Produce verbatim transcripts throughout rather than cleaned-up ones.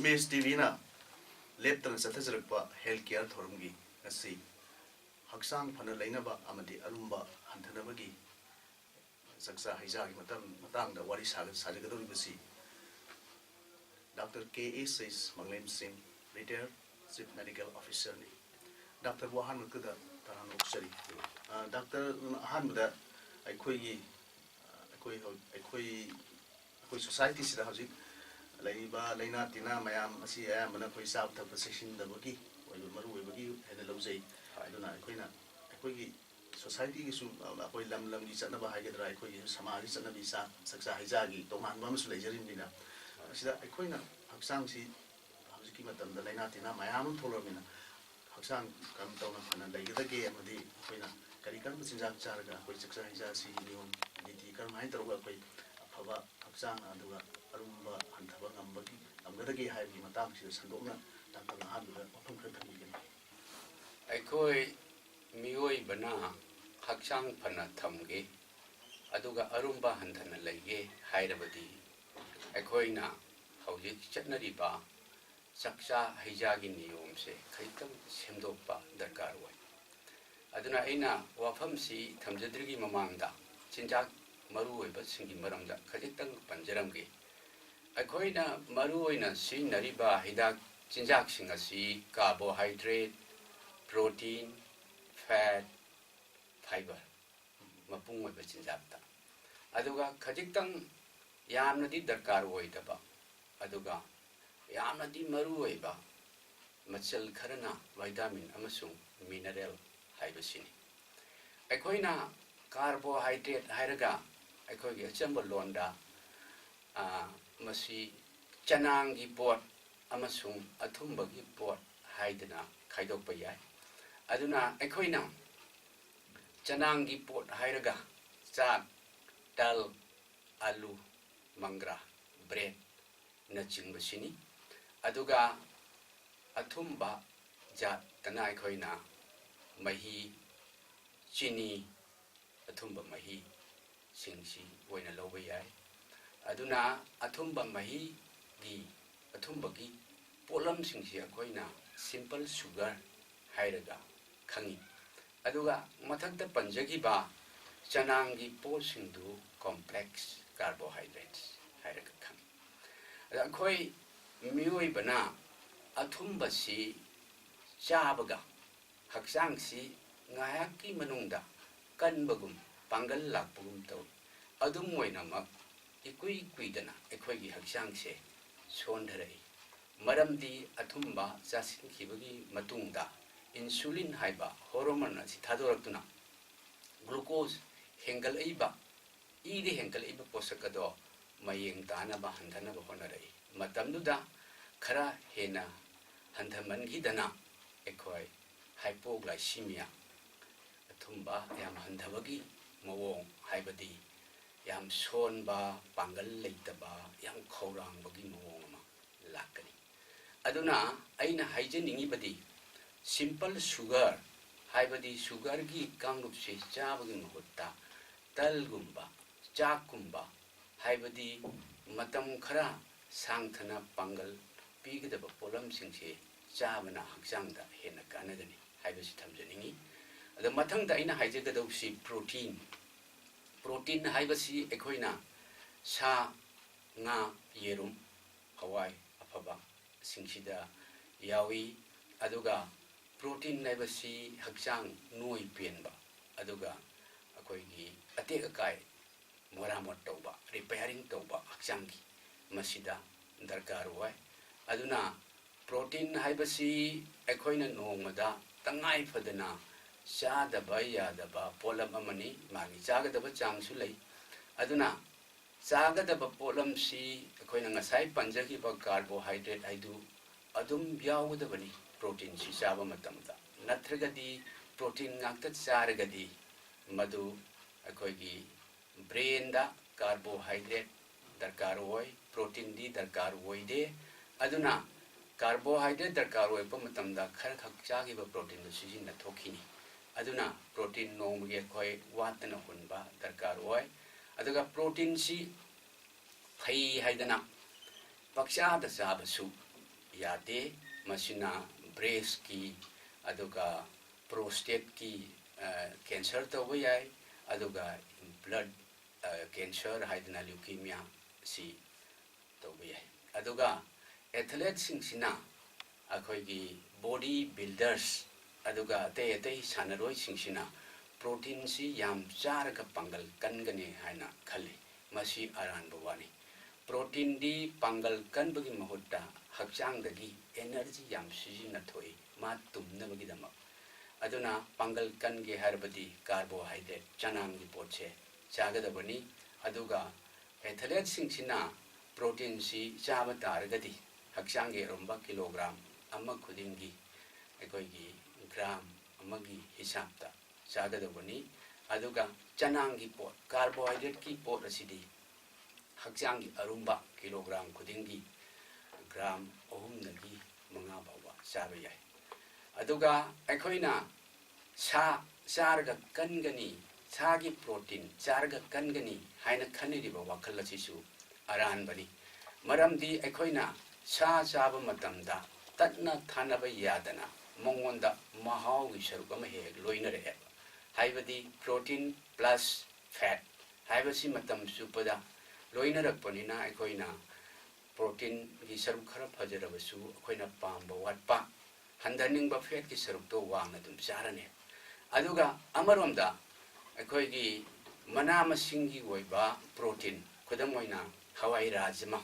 ꯃꯤꯁ T ꯚꯤꯅ ꯂꯦꯞꯇꯅ ꯆꯠꯊꯖꯔꯛꯄ health care ꯊꯧꯔꯝꯒꯤ ꯉꯁꯤ ꯍꯛꯆꯥꯡ ꯐꯅ ꯂꯩꯅꯕ ꯑꯃꯗꯤ ꯑꯔꯨꯝꯕ ꯍꯟꯊꯅꯕꯒꯤ ꯆꯥꯛꯆꯥ ꯍꯩꯖꯥꯒꯤ ꯃꯇꯝ ꯃꯇꯥꯡꯗ ꯋꯥꯔꯤ ꯁꯥꯒ- ꯁꯥꯖꯒꯗꯧꯔꯤꯕꯁꯤ doctor K A ꯁꯩꯁ ꯃꯪꯂꯦꯝꯁꯤꯡ, retire chief medical ꯑꯣꯐꯤꯁꯔꯅꯤ꯫ ꯗꯥꯛꯇꯔꯕꯨ ꯑꯍꯥꯟꯕꯗꯨꯗ ꯇꯔꯥꯝꯅ ꯑꯣꯛꯆꯔꯤ꯫ ꯑ, ꯗꯥꯛꯇꯔ, ꯑꯍꯥꯟꯕꯗ ꯑꯩꯈꯣꯏꯒꯤ, ꯑ, ꯑꯩꯈꯣꯏ ꯍꯧ-, ꯑꯩꯈꯣꯏ, ꯑꯩꯈꯣꯏ ꯁꯣꯁꯥꯏꯇꯤꯁꯤꯗ ꯍꯧꯖꯤꯛ ꯂꯩꯔꯤꯕ ꯂꯥꯏꯅꯥ ꯇꯤꯟꯅꯥ ꯃꯌꯥꯝ ꯑꯁꯤ ꯑꯌꯥꯝꯕꯅ ꯑꯩꯈꯣꯏ ꯆꯥꯕ ꯊꯛꯄ ꯆꯦꯛꯁꯤꯟꯗꯕꯒꯤ ꯑꯣꯏꯕ, ꯃꯔꯨ ꯑꯣꯏꯕꯒꯤ ꯍꯥꯏꯅ ꯂꯧꯖꯩ꯫ ꯑꯗꯨꯅ ꯑꯩꯈꯣꯏꯅ ꯑꯩꯈꯣꯏꯒꯤ ꯁꯣꯁꯥꯏꯇꯤꯒꯤꯁꯨ, ꯑ, ꯑꯩꯈꯣꯏ ꯂꯝ ꯂꯝꯒꯤ ꯆꯠꯅꯕ ꯍꯥꯏꯒꯗ꯭ꯔꯥ, ꯑꯩꯈꯣꯏꯒꯤ ꯁꯃꯥꯖꯒꯤ ꯆꯠꯅꯕꯤ ꯆꯥ-, ꯆꯥꯛꯆꯥ ꯍꯩꯖꯥꯒꯤ ꯇꯣꯉꯥꯟꯕ ꯑꯃꯁꯨ ꯂꯩꯖꯔꯤꯕꯅꯤꯅ, ꯃꯁꯤꯗ ꯑꯩꯈꯣꯏꯅ ꯍꯛꯆꯥꯡꯁꯤ ꯍꯧꯖꯤꯛꯀꯤ ꯃꯇꯝꯗ ꯂꯥꯏꯅꯥ ꯇꯤꯟꯅꯥ ꯃꯌꯥꯝ ꯑꯃ ꯊꯣꯛꯂꯛꯑꯕꯅꯤꯅ, ꯍꯛꯆꯥꯡ ꯀꯔꯝ ꯇꯧꯅ ꯐꯅ ꯂꯩꯒꯗꯒꯦ ꯑꯃꯗꯤ ꯑꯩꯈꯣꯏꯅ ꯀꯔꯤ ꯀꯔꯝꯕ ꯆꯤꯟꯖꯥꯛ ꯆꯥꯔꯒ ꯑꯩꯈꯣꯏ ꯆꯥꯛꯆꯥ ꯍꯩꯖꯥꯁꯤ ꯅꯤꯌꯣꯝ ꯅꯤꯇꯤ ꯀꯔꯝꯍꯥꯏꯅ ꯇꯧꯔꯒ ꯑꯩꯈꯣꯏ ꯑꯐꯕ ꯍꯛꯆꯥꯡ ꯑꯗꯨꯒ ꯑꯔꯨꯝꯕ ꯍꯟꯊꯕ ꯉꯝꯕꯒꯤ, ꯉꯝꯒꯗꯒꯦ ꯍꯥꯏꯕꯒꯤ ꯃꯇꯥꯡꯁꯤꯗ ꯁꯟꯗꯣꯛꯅ ꯗꯥꯛꯇꯔꯅ ꯑꯍꯥꯟꯕꯗ ꯋꯥꯐꯝ ꯈꯔ ꯊꯝꯕꯤꯒꯅꯤ꯫ ꯑꯩꯈꯣꯏ ꯃꯤꯑꯣꯏꯕꯅ ꯍꯛꯆꯥꯡ ꯐꯅ ꯊꯝꯒꯦ, ꯑꯗꯨꯒ ꯑꯔꯨꯝꯕ ꯍꯟꯊꯅ ꯂꯩꯒꯦ ꯍꯥꯏꯔꯕꯗꯤ, ꯑꯩꯈꯣꯏꯅ ꯍꯧꯖꯤꯛ ꯆꯠꯅꯔꯤꯕ ꯆꯥꯛꯆꯥ ꯍꯩꯖꯥꯒꯤ ꯅꯤꯌꯣꯝꯁꯦ ꯈꯖꯤꯛꯇꯪ ꯁꯦꯝꯗꯣꯛꯄ ꯗꯔꯀꯥꯔ ꯑꯣꯏ꯫ ꯑꯗꯨꯅ ꯑꯩꯅ ꯋꯥꯐꯝꯁꯤ ꯊꯝꯖꯗ꯭ꯔꯤꯉꯩ ꯃꯃꯥꯡꯗ ꯆꯤꯟꯖꯥꯛ ꯃꯔꯨꯑꯣꯏꯕꯁꯤꯡꯒꯤ ꯃꯔꯝꯗ ꯈꯖꯤꯛꯇꯪ ꯄꯟꯖꯔꯝꯒꯦ꯫ ꯑꯩꯈꯣꯏꯅ ꯃꯔꯨꯑꯣꯏꯅ ꯁꯤꯖꯤꯟꯅꯔꯤꯕ ꯍꯤꯗꯥꯛ ꯆꯤꯟꯖꯥꯛꯁꯤꯡ ꯑꯁꯤ carbohydrate, protein, fat, fiber, ꯃꯄꯨꯡ ꯑꯣꯏꯕ ꯆꯤꯟꯖꯥꯛꯇ, ꯑꯗꯨꯒ ꯈꯖꯤꯛꯇꯪ ꯌꯥꯝꯅꯗꯤ ꯗꯔꯀꯥꯔ ꯑꯣꯏꯗꯕ, ꯑꯗꯨꯒ ꯌꯥꯝꯅꯗꯤ ꯃꯔꯨ ꯑꯣꯏꯕ ꯃꯆꯜ ꯈꯔꯅ vitamin ꯑꯃꯁꯨꯡ mineral ꯍꯥꯏꯕꯁꯤꯅꯤ꯫ ꯑꯩꯈꯣꯏꯅ carbohydrate ꯍꯥꯏꯔꯒ ꯑꯩꯈꯣꯏꯒꯤ ꯑꯆꯝꯕ ꯂꯣꯟꯗ, ꯑ, ꯃꯁꯤ ꯆꯅꯥꯡꯒꯤ ꯄꯣꯠ ꯑꯃꯁꯨꯡ ꯑꯊꯨꯝꯕꯒꯤ ꯄꯣꯠ ꯍꯥꯏꯗꯅ ꯈꯥꯏꯗꯣꯛꯄ ꯌꯥꯏ꯫ ꯑꯗꯨꯅ ꯑꯩꯈꯣꯏꯅ ꯆꯅꯥꯡꯒꯤ ꯄꯣꯠ ꯍꯥꯏꯔꯒ ꯆꯥꯛ, ꯇꯜ, ꯑꯂꯨ, ꯃꯪꯒ꯭ꯔꯥ, bread ꯅꯆꯤꯡꯕꯁꯤꯅꯤ꯫ ꯑꯗꯨꯒ ꯑꯊꯨꯝꯕ ꯖꯥꯠꯇꯅ ꯑꯩꯈꯣꯏꯅ ꯃꯍꯤ, ꯆꯤꯅꯤ, ꯑꯊꯨꯝꯕ ꯃꯍꯤꯁꯤꯡꯁꯤ ꯑꯣꯏꯅ ꯂꯧꯕ ꯌꯥꯏ꯫ ꯑꯗꯨꯅ ꯑꯊꯨꯝꯕ ꯃꯍꯤꯒꯤ ꯑꯊꯨꯝꯕꯒꯤ ꯄꯣꯠꯂꯝꯁꯤꯡꯁꯤ ꯑꯩꯈꯣꯏꯅ simple sugar ꯍꯥꯏꯔꯒ ꯈꯪꯉꯤ꯫ ꯑꯗꯨꯒ ꯃꯊꯛꯇ ꯄꯟꯖꯈꯤꯕ ꯆꯅꯥꯡꯒꯤ ꯄꯣꯠꯁꯤꯡꯗꯨ complex carbohydrates ꯍꯥꯏꯔꯒ ꯈꯪꯉꯤ꯫ ꯑꯗ ꯑꯩꯈꯣꯏ ꯃꯤꯑꯣꯏꯕꯅ ꯑꯊꯨꯝꯕꯁꯤ ꯆꯥꯕꯒ ꯍꯛꯆꯥꯡꯁꯤ ꯉꯥꯏꯍꯥꯛꯀꯤ ꯃꯅꯨꯡꯗ ꯀꯟꯕꯒꯨꯝ, ꯄꯥꯡꯒꯜ ꯂꯥꯛꯄꯒꯨꯝ ꯇꯧꯏ꯫ ꯑꯗꯨꯝ ꯑꯣꯏꯅꯃꯛ, ꯏꯀꯨꯏ ꯀꯨꯏꯗꯅ ꯑꯩꯈꯣꯏꯒꯤ ꯍꯛꯆꯥꯡꯁꯦ ꯁꯣꯟꯊꯔꯛꯏ꯫ ꯃꯔꯝꯗꯤ ꯑꯊꯨꯝꯕ ꯆꯥꯁꯤꯟꯈꯤꯕꯒꯤ ꯃꯇꯨꯡꯗ insulin ꯍꯥꯏꯕ hormone ꯑꯁꯤ ꯊꯥꯗꯣꯔꯛꯇꯨꯅ glucose ꯍꯦꯟꯒꯠꯂꯛꯏꯕ, ꯏꯗ ꯍꯦꯟꯒꯠꯂꯛꯏꯕ ꯄꯣꯠꯁꯛ ꯑꯗꯣ ꯃꯌꯦꯡ ꯇꯥꯅꯕ ꯍꯟꯊꯅꯕ ꯍꯣꯠꯅꯔꯛꯏ꯫ ꯃꯇꯝꯗꯨꯗ ꯈꯔ ꯍꯦꯟꯅ ꯍꯟꯊꯃꯟꯈꯤꯗꯅ ꯑꯩꯈꯣꯏ hypoglycemia, ꯑꯊꯨꯝꯕ ꯌꯥꯝ ꯍꯟꯊꯕꯒꯤ ꯃꯑꯣꯡ, ꯍꯥꯏꯕꯗꯤ ꯌꯥꯝ ꯁꯣꯟꯕ, ꯄꯥꯡꯒꯜ ꯂꯩꯇꯕ, ꯌꯥꯝ ꯈꯧꯔꯥꯡꯕꯒꯤ ꯃꯑꯣꯡ ꯑꯃ ꯂꯥꯛꯀꯅꯤ꯫ ꯑꯗꯨꯅ ꯑꯩꯅ ꯍꯥꯏꯖꯅꯤꯡꯉꯤꯕꯗꯤ, simple sugar ꯍꯥꯏꯕꯗꯤ sugarꯒꯤ ꯀꯥꯡꯂꯨꯞꯁꯤ ꯆꯥꯕꯒꯤ ꯃꯍꯨꯠꯇ ꯇꯜꯒꯨꯝꯕ, ꯆꯥꯛꯀꯨꯝꯕ, ꯍꯥꯏꯕꯗꯤ ꯃꯇꯝ ꯈꯔ ꯁꯥꯡꯊꯅ ꯄꯥꯡꯒꯜ ꯄꯤꯒꯗꯕ ꯄꯣꯠꯂꯝꯁꯤꯡꯁꯤ ꯆꯥꯕꯅ ꯍꯛꯆꯥꯡꯗ ꯍꯦꯟꯅ ꯀꯥꯟꯅꯒꯅꯤ ꯍꯥꯏꯕꯁꯤ ꯊꯝꯖꯅꯤꯡꯏ꯫ ꯑꯗ ꯃꯊꯪꯗ ꯑꯩꯅ ꯍꯥꯏꯖꯒꯗꯧꯕꯁꯤ protein꯫ Protein ꯍꯥꯏꯕꯁꯤ ꯑꯩꯈꯣꯏꯅ ꯁꯥ, ꯉꯥ, ꯌꯦꯔꯨꯝ, ꯍꯋꯥꯏ ꯑꯐꯕꯁꯤꯡꯁꯤꯗ ꯌꯥꯎꯏ꯫ ꯑꯗꯨꯒ protein ꯍꯥꯏꯕꯁꯤ ꯍꯛꯆꯥꯡ ꯅꯣꯏ ꯄꯦꯟꯕ, ꯑꯗꯨꯒ ꯑꯩꯈꯣꯏꯒꯤ ꯑꯇꯦꯛ ꯑꯀꯥꯏ ꯃꯔꯥꯃꯠ ꯇꯧꯕ, repairing ꯇꯧꯕ ꯍꯛꯆꯥꯡꯒꯤ, ꯃꯁꯤꯗ ꯗꯔꯀꯥꯔ ꯑꯣꯏ꯫ ꯑꯗꯨꯅ protein ꯍꯥꯏꯕꯁꯤ ꯑꯩꯈꯣꯏꯅ ꯅꯣꯡꯃꯗ ꯇꯉꯥꯏ ꯐꯗꯅ ꯆꯥꯗꯕ ꯌꯥꯗꯕ ꯄꯣꯠꯂꯝ ꯑꯃꯅꯤ꯫ ꯃꯥꯒꯤ ꯆꯥꯒꯗꯕ ꯆꯥꯡꯁꯨ ꯂꯩ꯫ ꯑꯗꯨꯅ ꯆꯥꯒꯗꯕ ꯄꯣꯠꯂꯝꯁꯤ ꯑꯩꯈꯣꯏꯅ ꯉꯁꯥꯏ ꯄꯟꯖꯈꯤꯕ carbohydrate ꯍꯥꯏꯗꯨ ꯑꯗꯨꯝ ꯌꯥꯎꯒꯗꯕꯅꯤ proteinꯁꯤ ꯆꯥꯕ ꯃꯇꯝꯗ꯫ ꯅꯠꯇ꯭ꯔꯒꯗꯤ protein ꯉꯥꯛꯇ ꯆꯥꯔꯒꯗꯤ ꯃꯗꯨ ꯑꯩꯈꯣꯏꯒꯤ brainꯗ carbohydrate ꯗꯔꯀꯥꯔ ꯑꯣꯏ, proteinꯗꯤ ꯗꯔꯀꯥꯔ ꯑꯣꯏꯗꯦ꯫ ꯑꯗꯨꯅ carbohydrate ꯗꯔꯀꯥꯔ ꯑꯣꯏꯔꯛꯄ ꯃꯇꯝꯗ ꯈꯔꯈꯛ ꯆꯥꯈꯤꯕ proteinꯗꯨ ꯁꯤꯖꯤꯟꯅ ꯊꯣꯛꯈꯤꯅꯤ꯫ ꯑꯗꯨꯅ protein ꯅꯣꯡꯃꯒꯤ ꯑꯩꯈꯣꯏ ꯋꯥꯠꯇꯅ ꯍꯨꯟꯕ ꯗꯔꯀꯥꯔ ꯑꯣꯏ꯫ ꯑꯗꯨꯒ proteinꯁꯤ ꯐꯩ ꯍꯥꯏꯗꯅ ꯄꯛꯆꯥꯗ ꯆꯥꯕꯁꯨ ꯌꯥꯗꯦ꯫ ꯃꯁꯤꯅ ꯕ꯭ꯔꯦꯁꯀꯤ, ꯑꯗꯨꯒ ꯄ꯭ꯔꯣꯁꯇꯦꯠꯀꯤ ꯀꯦꯟꯁꯔ ꯇꯧꯕ ꯌꯥꯏ, ꯑꯗꯨꯒ ꯕ꯭ꯂꯗ ꯀꯦꯟꯁꯔ ꯍꯥꯏꯗꯅ ꯂ꯭ꯌꯨꯀꯦꯃꯤꯌꯥ ꯁꯤ ꯇꯧꯕ ꯌꯥꯏ꯫ ꯑꯗꯨꯒ ꯑꯦꯊꯂꯦꯠꯁꯤꯡꯁꯤꯅ, ꯑꯩꯈꯣꯏꯒꯤ ꯕꯣꯗꯤ ꯕꯤꯜꯗꯔꯁ, ꯑꯗꯨꯒ ꯑꯇꯩ ꯑꯇꯩ ꯁꯥꯟꯅꯔꯣꯏꯁꯤꯡꯁꯤꯅ ꯄ꯭ꯔꯣꯇꯤꯟꯁꯤ ꯌꯥꯝ ꯆꯥꯔꯒ ꯄꯥꯡꯒꯜ ꯀꯟꯒꯅꯤ ꯍꯥꯏꯅ ꯈꯜꯂꯤ꯫ ꯃꯁꯤ ꯑꯔꯥꯟꯕ ꯋꯥꯅꯤ꯫ ꯄ꯭ꯔꯣꯇꯤꯟꯗꯤ ꯄꯥꯡꯒꯜ ꯀꯟꯕꯒꯤ ꯃꯍꯨꯠꯇ ꯍꯛꯆꯥꯡꯗꯒꯤ ꯑꯦꯅꯔꯖꯤ ꯌꯥꯝ ꯁꯤꯖꯤꯟꯅꯊꯣꯛꯏ, ꯃꯥ ꯇꯨꯝꯅꯕꯒꯤꯗꯃꯛ꯫ ꯑꯗꯨꯅ ꯄꯥꯡꯒꯜ ꯀꯟꯒꯦ ꯍꯥꯏꯔꯕꯗꯤ ꯀꯥꯔꯕꯣꯍꯥꯏꯗ꯭ꯔꯦꯠ, ꯆꯅꯥꯡꯒꯤ ꯄꯣꯠꯁꯦ ꯆꯥꯒꯗꯕꯅꯤ꯫ ꯑꯗꯨꯒ ꯑꯦꯊꯂꯦꯠꯁꯤꯡꯁꯤꯅ ꯄ꯭ꯔꯣꯇꯤꯟꯁꯤ ꯆꯥꯕ ꯇꯥꯔꯒꯗꯤ ꯍꯛꯆꯥꯡꯒꯤ ꯑꯔꯨꯝꯕ ꯀꯤꯂꯣꯒ꯭ꯔꯥꯝ ꯑꯃ ꯈꯨꯗꯤꯡꯒꯤ ꯑꯩꯈꯣꯏꯒꯤ ꯒ꯭ꯔꯥꯝ ꯑꯃꯒꯤ ꯍꯤꯁꯥꯞꯇ ꯆꯥꯒꯗꯧꯕꯅꯤ꯫ ꯑꯗꯨꯒ ꯆꯅꯥꯡꯒꯤ ꯄꯣꯠ, ꯀꯥꯔꯕꯣꯍꯥꯏꯗ꯭ꯔꯦꯠꯀꯤ ꯄꯣꯠ ꯑꯁꯤꯗꯤ ꯍꯛꯆꯥꯡꯒꯤ ꯑꯔꯨꯝꯕ ꯀꯤꯂꯣꯒ꯭ꯔꯥꯝ ꯈꯨꯗꯤꯡꯒꯤ ꯒ꯭ꯔꯥꯝ ꯑꯍꯨꯝꯗꯒꯤ ꯃꯉꯥ ꯐꯥꯎꯕ ꯆꯥꯕ ꯌꯥꯏ꯫ ꯑꯗꯨꯒ ꯑꯩꯈꯣꯏꯅ ꯁꯥ ꯆꯥꯔꯒ ꯀꯟꯒꯅꯤ, ꯁꯥꯒꯤ ꯄ꯭ꯔꯣꯇꯤꯟ ꯆꯥꯔꯒ ꯀꯟꯒꯅꯤ ꯍꯥꯏꯅ ꯈꯟꯅꯔꯤꯕ ꯋꯥꯈꯜ ꯑꯁꯤꯁꯨ ꯑꯔꯥꯟꯕꯅꯤ꯫ ꯃꯔꯝꯗꯤ ꯑꯩꯈꯣꯏꯅ ꯁꯥ ꯆꯥꯕ ꯃꯇꯝꯗ ꯇꯠꯅ ꯊꯥꯅꯕ ꯌꯥꯗꯅ ꯃꯉꯣꯟꯗ ꯃꯍꯥꯎꯒꯤ ꯁꯔꯨꯛ ꯑꯃ ꯍꯦꯛ ꯍꯦꯛ ꯂꯣꯏꯅꯔꯛꯑꯦꯕ꯫ ꯍꯥꯏꯕꯗꯤ ꯄ꯭ꯔꯣꯇꯤꯟ ꯄ꯭ꯂꯁ ꯐꯦꯠ ꯍꯥꯏꯕꯁꯤ ꯃꯇꯝ ꯆꯨꯞꯄꯗ ꯂꯣꯏꯅꯔꯛꯄꯅꯤꯅ ꯑꯩꯈꯣꯏꯅ ꯄ꯭ꯔꯣꯇꯤꯟꯒꯤ ꯁꯔꯨꯛ ꯈꯔ ꯐꯖꯔꯕꯁꯨ ꯑꯩꯈꯣꯏꯅ ꯄꯥꯝꯕ ꯋꯥꯠꯄ, ꯍꯟꯊꯅꯤꯡꯕ ꯐꯦꯠꯀꯤ ꯁꯔꯨꯛꯇꯣ ꯋꯥꯡꯅ ꯑꯗꯨꯝ ꯆꯥꯔꯅꯤ꯫ ꯑꯗꯨꯒ ꯑꯃꯔꯣꯝꯗ ꯑꯩꯈꯣꯏꯒꯤ ꯃꯅꯥ ꯃꯁꯤꯡꯒꯤ ꯑꯣꯏꯕ ꯄ꯭ꯔꯣꯇꯤꯟ, ꯈꯨꯗꯝ ꯑꯣꯏꯅ ꯍꯋꯥꯏ ꯔꯥꯖꯃꯥ,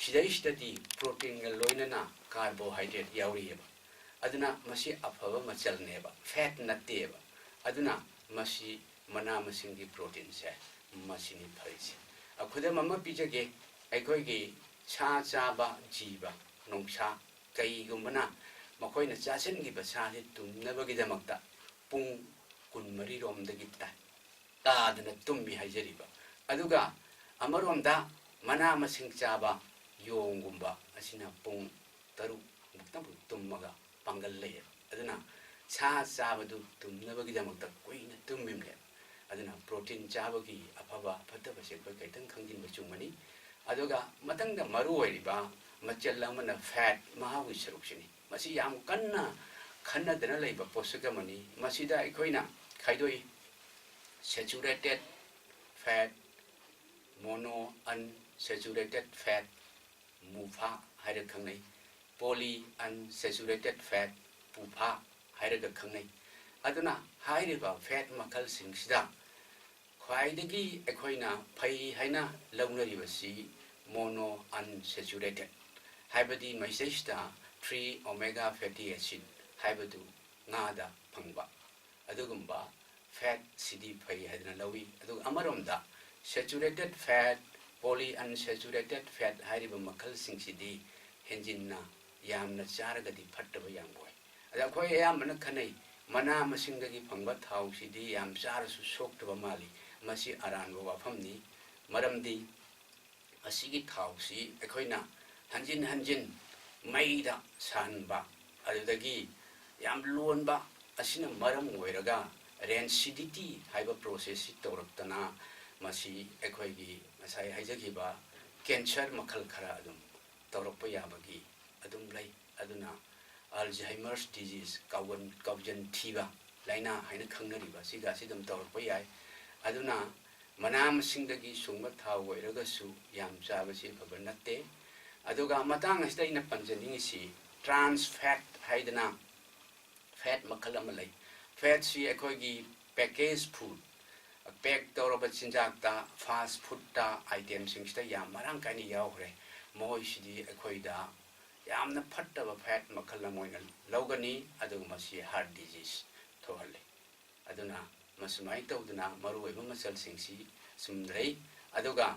ꯁꯤꯗꯩꯁꯤꯗꯗꯤ ꯄ꯭ꯔꯣꯇꯤꯟꯒ ꯂꯣꯏꯅꯅ ꯀꯥꯔꯕꯣꯍꯥꯏꯗ꯭ꯔꯦꯠ ꯌꯥꯎꯔꯤꯑꯕ꯫ ꯑꯗꯨꯅ ꯃꯁꯤ ꯑꯐꯕ ꯃꯆꯜꯅꯦꯕ, ꯐꯦꯠ ꯅꯠꯇꯦꯕ꯫ ꯑꯗꯨꯅ ꯃꯁꯤ ꯃꯅꯥ ꯃꯁꯤꯡꯒꯤ ꯄ꯭ꯔꯣꯇꯤꯟꯁꯦ ꯃꯁꯤꯅꯤ ꯐꯔꯤꯁꯦ꯫ ꯑ, ꯈꯨꯗꯝ ꯑꯃ ꯄꯤꯖꯒꯦ, ꯑꯩꯈꯣꯏꯒꯤ ꯁꯥ ꯆꯥꯕ ꯖꯤꯕ, ꯅꯣꯡꯁꯥ, ꯀꯩꯒꯨꯝꯕꯅ ꯃꯈꯣꯏꯅ ꯆꯥꯁꯤꯟꯈꯤꯕ ꯁꯥꯁꯤ ꯇꯨꯝꯅꯕꯒꯤꯗꯃꯛꯇ ꯄꯨꯡ ꯀꯨꯟꯃꯔꯤꯔꯣꯝꯗꯒꯤ ꯇꯥ-, ꯇꯥꯗꯅ ꯇꯨꯝꯃꯤ ꯍꯥꯏꯖꯔꯤꯕ꯫ ꯑꯗꯨꯒ ꯑꯃꯔꯣꯝꯗ ꯃꯅꯥ ꯃꯁꯤꯡ ꯆꯥꯕ ꯌꯣꯡꯒꯨꯝꯕ ꯑꯁꯤꯅ ꯄꯨꯡ ꯇꯔꯨꯛ ꯃꯨꯛꯇꯪ ꯇꯨꯝꯃꯒ ꯄꯥꯡꯒꯜ ꯂꯩꯌꯦꯕ꯫ ꯑꯗꯨꯅ ꯁꯥ ꯆꯥꯕꯗꯨ ꯇꯨꯝꯅꯕꯒꯤꯗꯃꯛꯇ ꯀꯨꯏꯅ ꯇꯨꯝꯃꯤꯕꯅꯦꯕ꯫ ꯑꯗꯨꯅ ꯄ꯭ꯔꯣꯇꯤꯟ ꯆꯥꯕꯒꯤ ꯑꯐꯕ ꯐꯠꯇꯕꯁꯦ ꯑꯩꯈꯣꯏ ꯈꯤꯇꯪ ꯈꯪꯖꯤꯟꯕ ꯆꯨꯝꯒꯅꯤ꯫ ꯑꯗꯨꯒ ꯃꯊꯪꯗ ꯃꯔꯨ ꯑꯣꯏꯔꯤꯕ ꯃꯆꯜ ꯑꯃꯅ fat, ꯃꯍꯥꯎꯒꯤ ꯁꯔꯨꯛꯁꯤꯅꯤ꯫ ꯃꯁꯤ ꯌꯥꯝ ꯀꯟꯅ ꯈꯟꯅꯗꯅ ꯂꯩꯕ ꯄꯣꯠꯁꯛ ꯑꯃꯅꯤ꯫ ꯃꯁꯤꯗ ꯑꯩꯈꯣꯏꯅ ꯈꯥꯏꯗꯣꯛꯏ: saturated fat, mono unsaturated fat, MUFA ꯍꯥꯏꯔꯒ ꯈꯪꯅꯩ, poly unsaturated fat, PUFA ꯍꯥꯏꯔꯒ ꯈꯪꯅꯩ꯫ ꯑꯗꯨꯅ ꯍꯥꯏꯔꯤꯕ fat ꯃꯈꯜꯁꯤꯡꯁꯤꯗ ꯈ꯭ꯋꯥꯏꯗꯒꯤ ꯑꯩꯈꯣꯏꯅ ꯐꯩ ꯍꯥꯏꯅ ꯂꯧꯅꯔꯤꯕꯁꯤ mono unsaturated, ꯍꯥꯏꯕꯗꯤ ꯃꯩꯇꯩꯁꯤꯗ three omega fatty acid ꯍꯥꯏꯕꯗꯨ ꯉꯥꯗ ꯐꯪꯕ ꯑꯗꯨꯒꯨꯝꯕ fat ꯁꯤꯗꯤ ꯐꯩ ꯍꯥꯏꯗꯅ ꯂꯧꯏ꯫ ꯑꯗꯨꯒ ꯑꯃꯔꯣꯝꯗ saturated fat, poly unsaturated fat ꯍꯥꯏꯔꯤꯕ ꯃꯈꯜꯁꯤꯡꯁꯤꯗꯤ ꯍꯦꯟꯖꯤꯟꯅ ꯌꯥꯝꯅ ꯆꯥꯔꯒꯗꯤ ꯐꯠꯇꯕ ꯌꯥꯝ ꯑꯣꯏ꯫ ꯑꯗ ꯑꯩꯈꯣꯏ ꯑꯌꯥꯝꯕꯅ ꯈꯟꯅꯩ, ꯃꯅꯥ ꯃꯁꯤꯡꯗꯒꯤ ꯐꯪꯕ ꯊꯥꯎꯁꯤꯗꯤ ꯌꯥꯝ ꯆꯥꯔꯁꯨ ꯁꯣꯛꯇꯕ ꯃꯥꯜꯂꯤ꯫ ꯃꯁꯤ ꯑꯔꯥꯟꯕ ꯋꯥꯐꯝꯅꯤ꯫ ꯃꯔꯝꯗꯤ ꯑꯁꯤꯒꯤ ꯊꯥꯎꯁꯤ ꯑꯩꯈꯣꯏꯅ ꯍꯟꯖꯤꯟ ꯍꯟꯖꯤꯟ ꯃꯩꯗ ꯁꯥꯍꯟꯕ, ꯑꯗꯨꯗꯒꯤ ꯌꯥꯝ ꯂꯣꯟꯕ ꯑꯁꯤꯅ ꯃꯔꯝ ꯑꯣꯏꯔꯒ rancidity ꯍꯥꯏꯕ process ꯁꯤ ꯇꯧꯔꯛꯇꯅ ꯃꯁꯤ ꯑꯩꯈꯣꯏꯒꯤ ꯉꯁꯥꯏ ꯍꯥꯏꯖꯈꯤꯕ cancer ꯃꯈꯜ ꯈꯔ ꯑꯗꯨꯝ ꯇꯧꯔꯛꯄ ꯌꯥꯕꯒꯤ ꯑꯗꯨꯝ ꯂꯩ꯫ ꯑꯗꯨꯅ Alzheimer's disease, ꯀꯥꯎꯒꯟ-, ꯀꯥꯎꯖꯟ ꯊꯤꯕ ꯂꯥꯏꯅꯥ ꯍꯥꯏꯅ ꯈꯪꯅꯔꯤꯕ ꯑꯁꯤꯒ ꯑꯁꯤ ꯑꯗꯨꯝ ꯇꯧꯔꯛꯄ ꯌꯥꯏ꯫ ꯑꯗꯨꯅ ꯃꯅꯥ ꯃꯁꯤꯡꯗꯒꯤ ꯁꯨꯡꯕ ꯊꯥꯎ ꯑꯣꯏꯔꯒꯁꯨ ꯌꯥꯝ ꯆꯥꯕꯁꯤ ꯑꯐꯕ ꯅꯠꯇꯦ꯫ ꯑꯗꯨꯒ ꯃꯇꯥꯡ ꯑꯁꯤꯗ ꯑꯩꯅ ꯄꯟꯖꯅꯤꯡꯉꯤꯁꯤ trans fat ꯍꯥꯏꯗꯅ fat ꯃꯈꯜ ꯑꯃ ꯂꯩ꯫ Fat ꯁꯤ ꯑꯩꯈꯣꯏꯒꯤ package food, pack ꯇꯧꯔꯕ ꯆꯤꯟꯖꯥꯛꯇ, fast food ꯇ item ꯁꯤꯡꯁꯤꯗ ꯌꯥꯝ ꯃꯔꯥꯡ ꯀꯥꯏꯅ ꯌꯥꯎꯈ꯭ꯔꯦ꯫ ꯃꯈꯣꯏꯁꯤꯗꯤ ꯑꯩꯈꯣꯏꯗ ꯌꯥꯝꯅ ꯐꯠꯇꯕ fat ꯃꯈꯜ ꯑꯃ ꯑꯣꯏꯅ ꯂꯧꯒꯅꯤ, ꯑꯗꯨꯒ ꯃꯁꯤ heart disease ꯊꯣꯛꯍꯜꯂꯤ꯫ ꯑꯗꯨꯅ ꯃꯁꯨꯃꯥꯏꯅ ꯇꯧꯗꯅ ꯃꯔꯨꯑꯣꯏꯕ ꯃꯆꯜꯁꯤꯡꯁꯤ ꯁꯨꯝ ꯂꯩ꯫ ꯑꯗꯨꯒ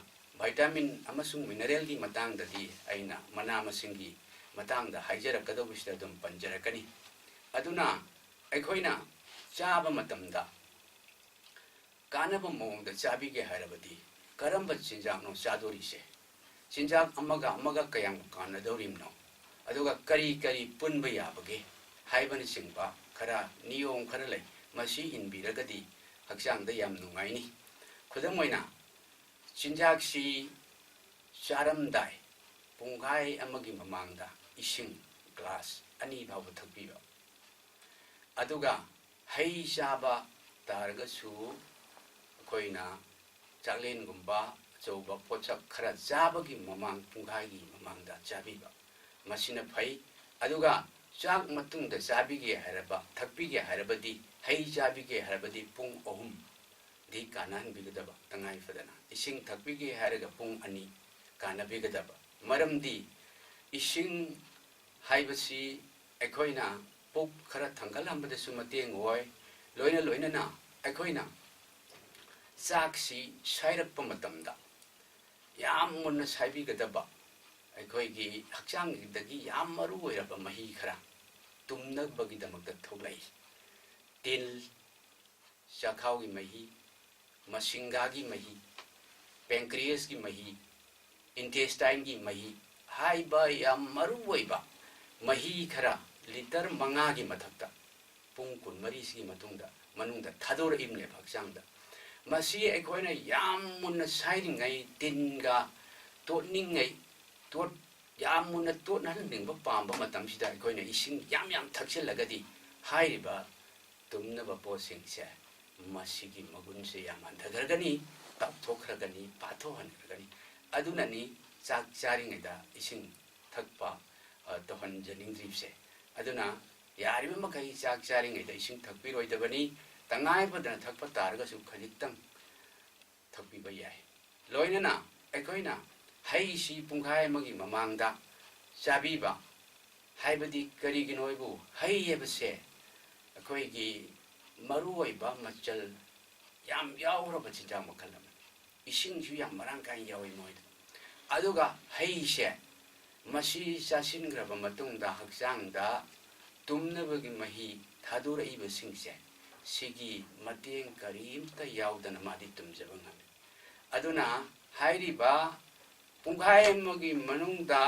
vitamin ꯑꯃꯁꯨꯡ mineral ꯒꯤ ꯃꯇꯥꯡꯗꯗꯤ ꯑꯩꯅ ꯃꯅꯥ ꯃꯁꯤꯡꯒꯤ ꯃꯇꯥꯡꯗ ꯍꯥꯏꯖꯔꯛꯀꯗꯧꯕꯁꯤꯗ ꯑꯗꯨꯝ ꯄꯟꯖꯔꯛꯀꯅꯤ꯫ ꯑꯗꯨꯅ ꯑꯩꯈꯣꯏꯅ ꯆꯥꯕ ꯃꯇꯝꯗ ꯀꯥꯟꯅꯕ ꯃꯑꯣꯡꯗ ꯆꯥꯕꯤꯒꯦ ꯍꯥꯏꯔꯕꯗꯤ ꯀꯔꯝꯕ ꯆꯤꯟꯖꯥꯛꯅꯣ ꯆꯥꯗꯣꯔꯤꯁꯦ? ꯆꯤꯟꯖꯥꯛ ꯑꯃꯒ ꯑꯃꯒ ꯀꯌꯥꯝ ꯀꯥꯟꯅꯗꯧꯔꯤꯕꯅꯣ? ꯑꯗꯨꯒ ꯀꯔꯤ ꯀꯔꯤ ꯄꯨꯟꯕ ꯌꯥꯕꯒꯦ ꯍꯥꯏꯕꯅꯆꯤꯡꯕ ꯈꯔ, ꯅꯤꯌꯣꯝ ꯈꯔ ꯂꯩ꯫ ꯃꯁꯤ ꯏꯟꯕꯤꯔꯒꯗꯤ ꯍꯛꯆꯥꯡꯗ ꯌꯥꯝ ꯅꯨꯡꯉꯥꯏꯅꯤ꯫ ꯈꯨꯗꯝ ꯑꯣꯏꯅ, ꯆꯤꯟꯖꯥꯛꯁꯤ ꯆꯥꯔꯝꯗꯥꯏ ꯄꯨꯡꯈꯥꯏ ꯑꯃꯒꯤ ꯃꯃꯥꯡꯗ ꯏꯁꯤꯡ ꯒ꯭ꯂꯥꯁ ꯑꯅꯤ ꯐꯥꯎꯕ ꯊꯛꯄꯤꯕ꯫ ꯑꯗꯨꯒ ꯍꯩ ꯆꯥꯕ ꯇꯥꯔꯒꯁꯨ ꯑꯩꯈꯣꯏꯅ ꯆꯥꯛꯂꯦꯟꯒꯨꯝꯕ ꯑꯆꯧꯕ ꯄꯣꯠꯁꯛ ꯈꯔ ꯆꯥꯕꯒꯤ ꯃꯃꯥꯡ, ꯄꯨꯡꯈꯥꯏꯒꯤ ꯃꯃꯥꯡꯗ ꯆꯥꯕꯤꯕ, ꯃꯁꯤꯅ ꯐꯩ꯫ ꯑꯗꯨꯒ ꯆꯥꯛ ꯃꯇꯨꯡꯗ ꯆꯥꯕꯤꯒꯦ ꯍꯥꯏꯔꯕ, ꯊꯛꯄꯤꯒꯦ ꯍꯥꯏꯔꯕꯗꯤ, ꯍꯩ ꯆꯥꯕꯤꯒꯦ ꯍꯥꯏꯔꯕꯗꯤ ꯄꯨꯡ ꯑꯍꯨꯝ ꯗꯤ ꯀꯥꯟꯅꯍꯟꯕꯤꯒꯗꯕ ꯇꯉꯥꯏ ꯐꯗꯅ꯫ ꯏꯁꯤꯡ ꯊꯛꯄꯤꯒꯦ ꯍꯥꯏꯔꯒ ꯄꯨꯡ ꯑꯅꯤ ꯀꯥꯟꯅꯕꯤꯒꯗꯕ꯫ ꯃꯔꯝꯗꯤ ꯏꯁꯤꯡ ꯍꯥꯏꯕꯁꯤ ꯑꯩꯈꯣꯏꯅ ꯄꯨꯛ ꯈꯔ ꯊꯥꯡꯒꯠꯍꯟꯕꯗꯁꯨ ꯃꯇꯦꯡ ꯑꯣꯏ꯫ ꯂꯣꯏꯅ ꯂꯣꯏꯅꯅ ꯑꯩꯈꯣꯏꯅ ꯆꯥꯛꯁꯤ ꯁꯥꯏꯔꯛꯄ ꯃꯇꯝꯗ ꯌꯥꯝ ꯃꯨꯟꯅ ꯁꯥꯏꯕꯤꯒꯗꯕ, ꯑꯩꯈꯣꯏꯒꯤ ꯍꯛꯆꯥꯡꯗꯒꯤ ꯌꯥꯝ ꯃꯔꯨ ꯑꯣꯏꯔꯕ ꯃꯍꯤ ꯈꯔ ꯇꯨꯝꯅꯕꯒꯤꯗꯃꯛꯇ ꯊꯣꯛꯂꯛꯏ꯫ ꯇꯤꯜ, ꯆꯥꯛꯈꯥꯎꯒꯤ ꯃꯍꯤ, ꯃꯁꯤꯡꯒꯥꯒꯤ ꯃꯍꯤ, ꯄꯦꯡꯀ꯭ꯔꯤꯌꯁꯀꯤ ꯃꯍꯤ, ꯏꯟꯇꯦꯁꯇꯥꯏꯟꯒꯤ ꯃꯍꯤ ꯍꯥꯏꯕ ꯌꯥꯝ ꯃꯔꯨ ꯑꯣꯏꯕ ꯃꯍꯤ ꯈꯔ ꯂꯤꯇꯔ ꯃꯉꯥꯒꯤ ꯃꯊꯛꯇ ꯄꯨꯡ ꯀꯨꯟꯃꯔꯤꯁꯤꯒꯤ ꯃꯇꯨꯡꯗ, ꯃꯅꯨꯡꯗ ꯊꯥꯗꯣꯔꯛꯏꯕꯅꯦꯕ ꯍꯛꯆꯥꯡꯗ꯫ ꯃꯁꯤ ꯑꯩꯈꯣꯏꯅ ꯌꯥꯝ ꯃꯨꯟꯅ ꯁꯥꯏꯔꯤꯉꯩ, ꯇꯤꯟꯒ ꯇꯣꯠꯅꯤꯡꯉꯩ, ꯇꯣꯠ-, ꯌꯥꯝ ꯃꯨꯟꯅ ꯇꯣꯠꯍꯟꯅꯤꯡꯕ ꯄꯥꯝꯕ ꯃꯇꯝꯁꯤꯗ ꯑꯩꯈꯣꯏꯅ ꯏꯁꯤꯡ ꯌꯥꯝ ꯌꯥꯝ ꯊꯛꯆꯤꯜꯂꯒꯗꯤ ꯍꯥꯏꯔꯤꯕ ꯇꯨꯝꯅꯕ ꯄꯣꯠꯁꯤꯡꯁꯦ, ꯃꯁꯤꯒꯤ ꯃꯒꯨꯟꯁꯦ ꯌꯥꯝ ꯍꯟꯊꯈ꯭ꯔꯒꯅꯤ, ꯇꯥꯎꯊꯣꯛꯈ꯭ꯔꯒꯅꯤ, ꯄꯥꯊꯣꯛꯍꯟꯈ꯭ꯔꯒꯅꯤ꯫ ꯑꯗꯨꯅꯅꯤ ꯆꯥꯛ ꯆꯥꯔꯤꯉꯩꯗ ꯏꯁꯤꯡ ꯊꯛꯄ, ꯑ, ꯇꯧꯍꯟꯖꯅꯤꯡꯗ꯭ꯔꯤꯕꯁꯦ꯫ ꯑꯗꯨꯅ ꯌꯥꯔꯤꯕ ꯃꯈꯩ ꯆꯥꯛ ꯆꯥꯔꯤꯉꯩꯗ ꯏꯁꯤꯡ ꯊꯛꯄꯤꯔꯣꯏꯗꯕꯅꯤ꯫ ꯇꯉꯥꯏ ꯐꯗꯅ ꯊꯛꯄ ꯇꯥꯔꯒꯁꯨ ꯈꯖꯤꯛꯇꯪ ꯊꯛꯄꯤꯕ ꯌꯥꯏ꯫ ꯂꯣꯏꯅꯅ ꯑꯩꯈꯣꯏꯅ ꯍꯩꯁꯤ ꯄꯨꯡꯈꯥꯏ ꯑꯃꯒꯤ ꯃꯃꯥꯡꯗ ꯆꯥꯕꯤꯕ ꯍꯥꯏꯕꯗꯤ ꯀꯔꯤꯒꯤꯅꯣ ꯍꯥꯏꯕꯨ, ꯍꯩ ꯍꯥꯏꯕꯁꯦ ꯑꯩꯈꯣꯏꯒꯤ ꯃꯔꯨꯑꯣꯏꯕ ꯃꯆꯜ ꯌꯥꯝ ꯌꯥꯎꯈ꯭ꯔꯕ ꯆꯤꯟꯖꯥꯛ ꯃꯈꯜ ꯑꯃꯅꯤ꯫ ꯏꯁꯤꯡꯁꯨ ꯌꯥꯝ ꯃꯔꯥꯡ ꯀꯥꯏꯅ ꯌꯥꯎꯏ ꯃꯣꯏꯗ꯫ ꯑꯗꯨꯒ ꯍꯩꯁꯦ ꯃꯁꯤ ꯆꯥꯁꯤꯟꯈ꯭ꯔꯕ ꯃꯇꯨꯡꯗ ꯍꯛꯆꯥꯡꯗ ꯇꯨꯝꯅꯕꯒꯤ ꯃꯍꯤ ꯊꯥꯗꯣꯔꯛꯏꯕꯁꯤꯡꯁꯦ, ꯁꯤꯒꯤ ꯃꯇꯦꯡ ꯀꯔꯤꯝꯇ ꯌꯥꯎꯗꯅ ꯃꯥꯗꯤ ꯇꯨꯝꯖꯕ ꯉꯝꯃꯤ꯫ ꯑꯗꯨꯅ ꯍꯥꯏꯔꯤꯕ ꯄꯨꯡꯈꯥꯏ ꯑꯃꯒꯤ ꯃꯅꯨꯡꯗ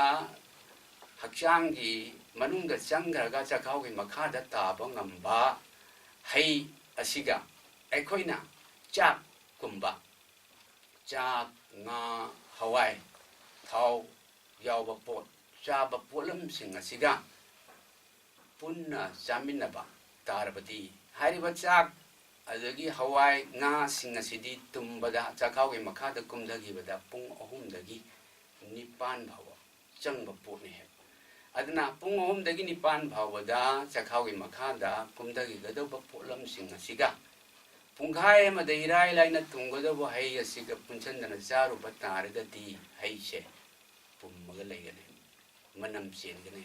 ꯍꯛꯆꯥꯡꯒꯤ ꯃꯅꯨꯡꯗ ꯆꯪꯈ꯭ꯔꯒ ꯆꯥꯛꯈꯥꯎꯒꯤ ꯃꯈꯥꯗ ꯇꯥꯕ ꯉꯝꯕ ꯍꯩ ꯑꯁꯤꯒ ꯑꯩꯈꯣꯏꯅ ꯆꯥꯛꯀꯨꯝꯕ, ꯆꯥꯛ, ꯉꯥ, ꯍꯋꯥꯏ, ꯊꯥꯎ ꯌꯥꯎꯕ ꯄꯣꯠ, ꯆꯥꯕ ꯄꯣꯠꯂꯝꯁꯤꯡ ꯑꯁꯤꯒ ꯄꯨꯟꯅ ꯆꯥꯃꯤꯟꯅꯕ ꯇꯥꯔꯕꯗꯤ, ꯍꯥꯏꯔꯤꯕ ꯆꯥꯛ, ꯑꯗꯒꯤ ꯍꯋꯥꯏ, ꯉꯥꯁꯤꯡ ꯑꯁꯤꯗꯤ ꯇꯨꯝꯕꯗ, ꯆꯥꯛꯈꯥꯎꯒꯤ ꯃꯈꯥꯗ ꯀꯨꯝꯊꯈꯤꯕꯗ ꯄꯨꯡ ꯑꯍꯨꯝꯗꯒꯤ ꯅꯤꯄꯥꯟ ꯐꯥꯎꯕ ꯆꯪꯕ ꯄꯣꯠꯅꯤ ꯍꯥꯏꯕ꯫ ꯑꯗꯨꯅ ꯄꯨꯡ ꯑꯍꯨꯝꯗꯒꯤ ꯅꯤꯄꯥꯟ ꯐꯥꯎꯕꯗ ꯆꯥꯛꯈꯥꯎꯒꯤ ꯃꯈꯥꯗ ꯀꯨꯝꯊꯈꯤꯒꯗꯧꯕ ꯄꯣꯠꯂꯝꯁꯤꯡ ꯑꯁꯤꯒ ꯄꯨꯡꯈꯥꯏ ꯑꯃꯗ ꯏꯔꯥꯏ ꯂꯥꯏꯅ ꯇꯨꯝꯒꯗꯧꯕ ꯍꯩ ꯑꯁꯤꯒ ꯄꯨꯟꯁꯤꯟꯗꯅ ꯆꯥꯔꯨꯕ ꯇꯥꯔꯒꯗꯤ, ꯍꯩꯁꯦ ꯄꯨꯝꯃꯒ ꯂꯩꯒꯅꯤ, ꯃꯅꯝ ꯆꯦꯟꯒꯅꯤ꯫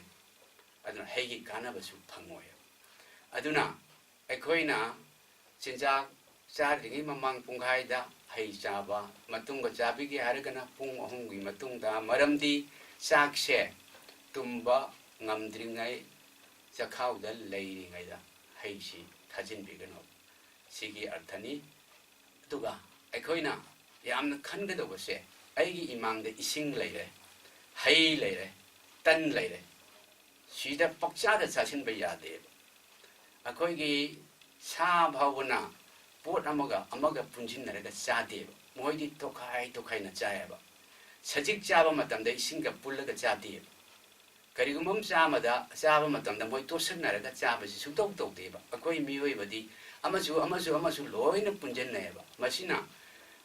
ꯑꯗꯨꯅ ꯍꯩꯒꯤ ꯀꯥꯟꯅꯕꯁꯨ ꯐꯪꯉꯣꯏ꯫ ꯑꯗꯨꯅ ꯑꯩꯈꯣꯏꯅ ꯆꯤꯟꯖꯥꯛ ꯆꯥꯗ꯭ꯔꯤꯉꯩ ꯃꯃꯥꯡ ꯄꯨꯡꯈꯥꯏꯗ ꯍꯩ ꯆꯥꯕ, ꯃꯇꯨꯡꯗ ꯆꯥꯕꯤꯒꯦ ꯍꯥꯏꯔꯒꯅ ꯄꯨꯡ ꯑꯍꯨꯝꯒꯤ ꯃꯇꯨꯡꯗ, ꯃꯔꯝꯗꯤ ꯆꯥꯛꯁꯦ ꯇꯨꯝꯕ ꯉꯝꯗ꯭ꯔꯤꯉꯩ ꯆꯈꯥꯎꯗ ꯂꯩꯔꯤꯉꯩꯗ ꯍꯩꯁꯤ ꯊꯥꯖꯤꯟꯕꯤꯒꯅꯨ꯫ ꯁꯤꯒꯤ ꯑꯔꯊꯅꯤ꯫ ꯑꯗꯨꯒ ꯑꯩꯈꯣꯏꯅ ꯌꯥꯝꯅ ꯈꯟꯒꯗꯧꯕꯁꯦ, ꯑꯩꯒꯤ ꯏꯃꯥꯡꯗ ꯏꯁꯤꯡ ꯂꯩꯔꯦ, ꯍꯩ ꯂꯩꯔꯦ, ꯇꯟ ꯂꯩꯔꯦ, ꯁꯤꯗ ꯄꯪꯆꯥꯗ ꯆꯥꯁꯤꯟꯕ ꯌꯥꯗꯦꯕ꯫ ꯑꯩꯈꯣꯏꯒꯤ ꯁꯥ ꯐꯥꯎꯕꯅ ꯄꯣꯠ ꯑꯃꯒ ꯑꯃꯒ ꯄꯨꯟꯁꯤꯟꯅꯔꯒ ꯆꯥꯗꯦꯕ, ꯃꯣꯏꯗꯤ ꯇꯣꯈꯥꯏ ꯇꯣꯈꯥꯏꯅ ꯆꯥꯏꯌꯦꯕ꯫ ꯁꯖꯤꯛ ꯆꯥꯕ ꯃꯇꯝꯗ ꯏꯁꯤꯡꯒ ꯄꯨꯜꯂꯒ ꯆꯥꯗꯦꯕ꯫ ꯀꯔꯤꯒꯨꯝꯕ ꯑꯃ ꯆꯥꯕꯗ, ꯆꯥꯕ ꯃꯇꯝꯗ ꯃꯣꯏ ꯇꯣꯠꯁꯤꯟꯅꯔꯒ ꯆꯥꯕꯁꯤ ꯁꯨꯡꯇꯧ ꯇꯧꯗꯦꯕ꯫ ꯑꯩꯈꯣꯏ ꯃꯤꯑꯣꯏꯕꯗꯤ ꯑꯃꯁꯨ ꯑꯃꯁꯨ ꯑꯃꯁꯨ ꯂꯣꯏꯅ ꯄꯨꯟꯁꯤꯟꯅꯩꯌꯦꯕ꯫ ꯃꯁꯤꯅ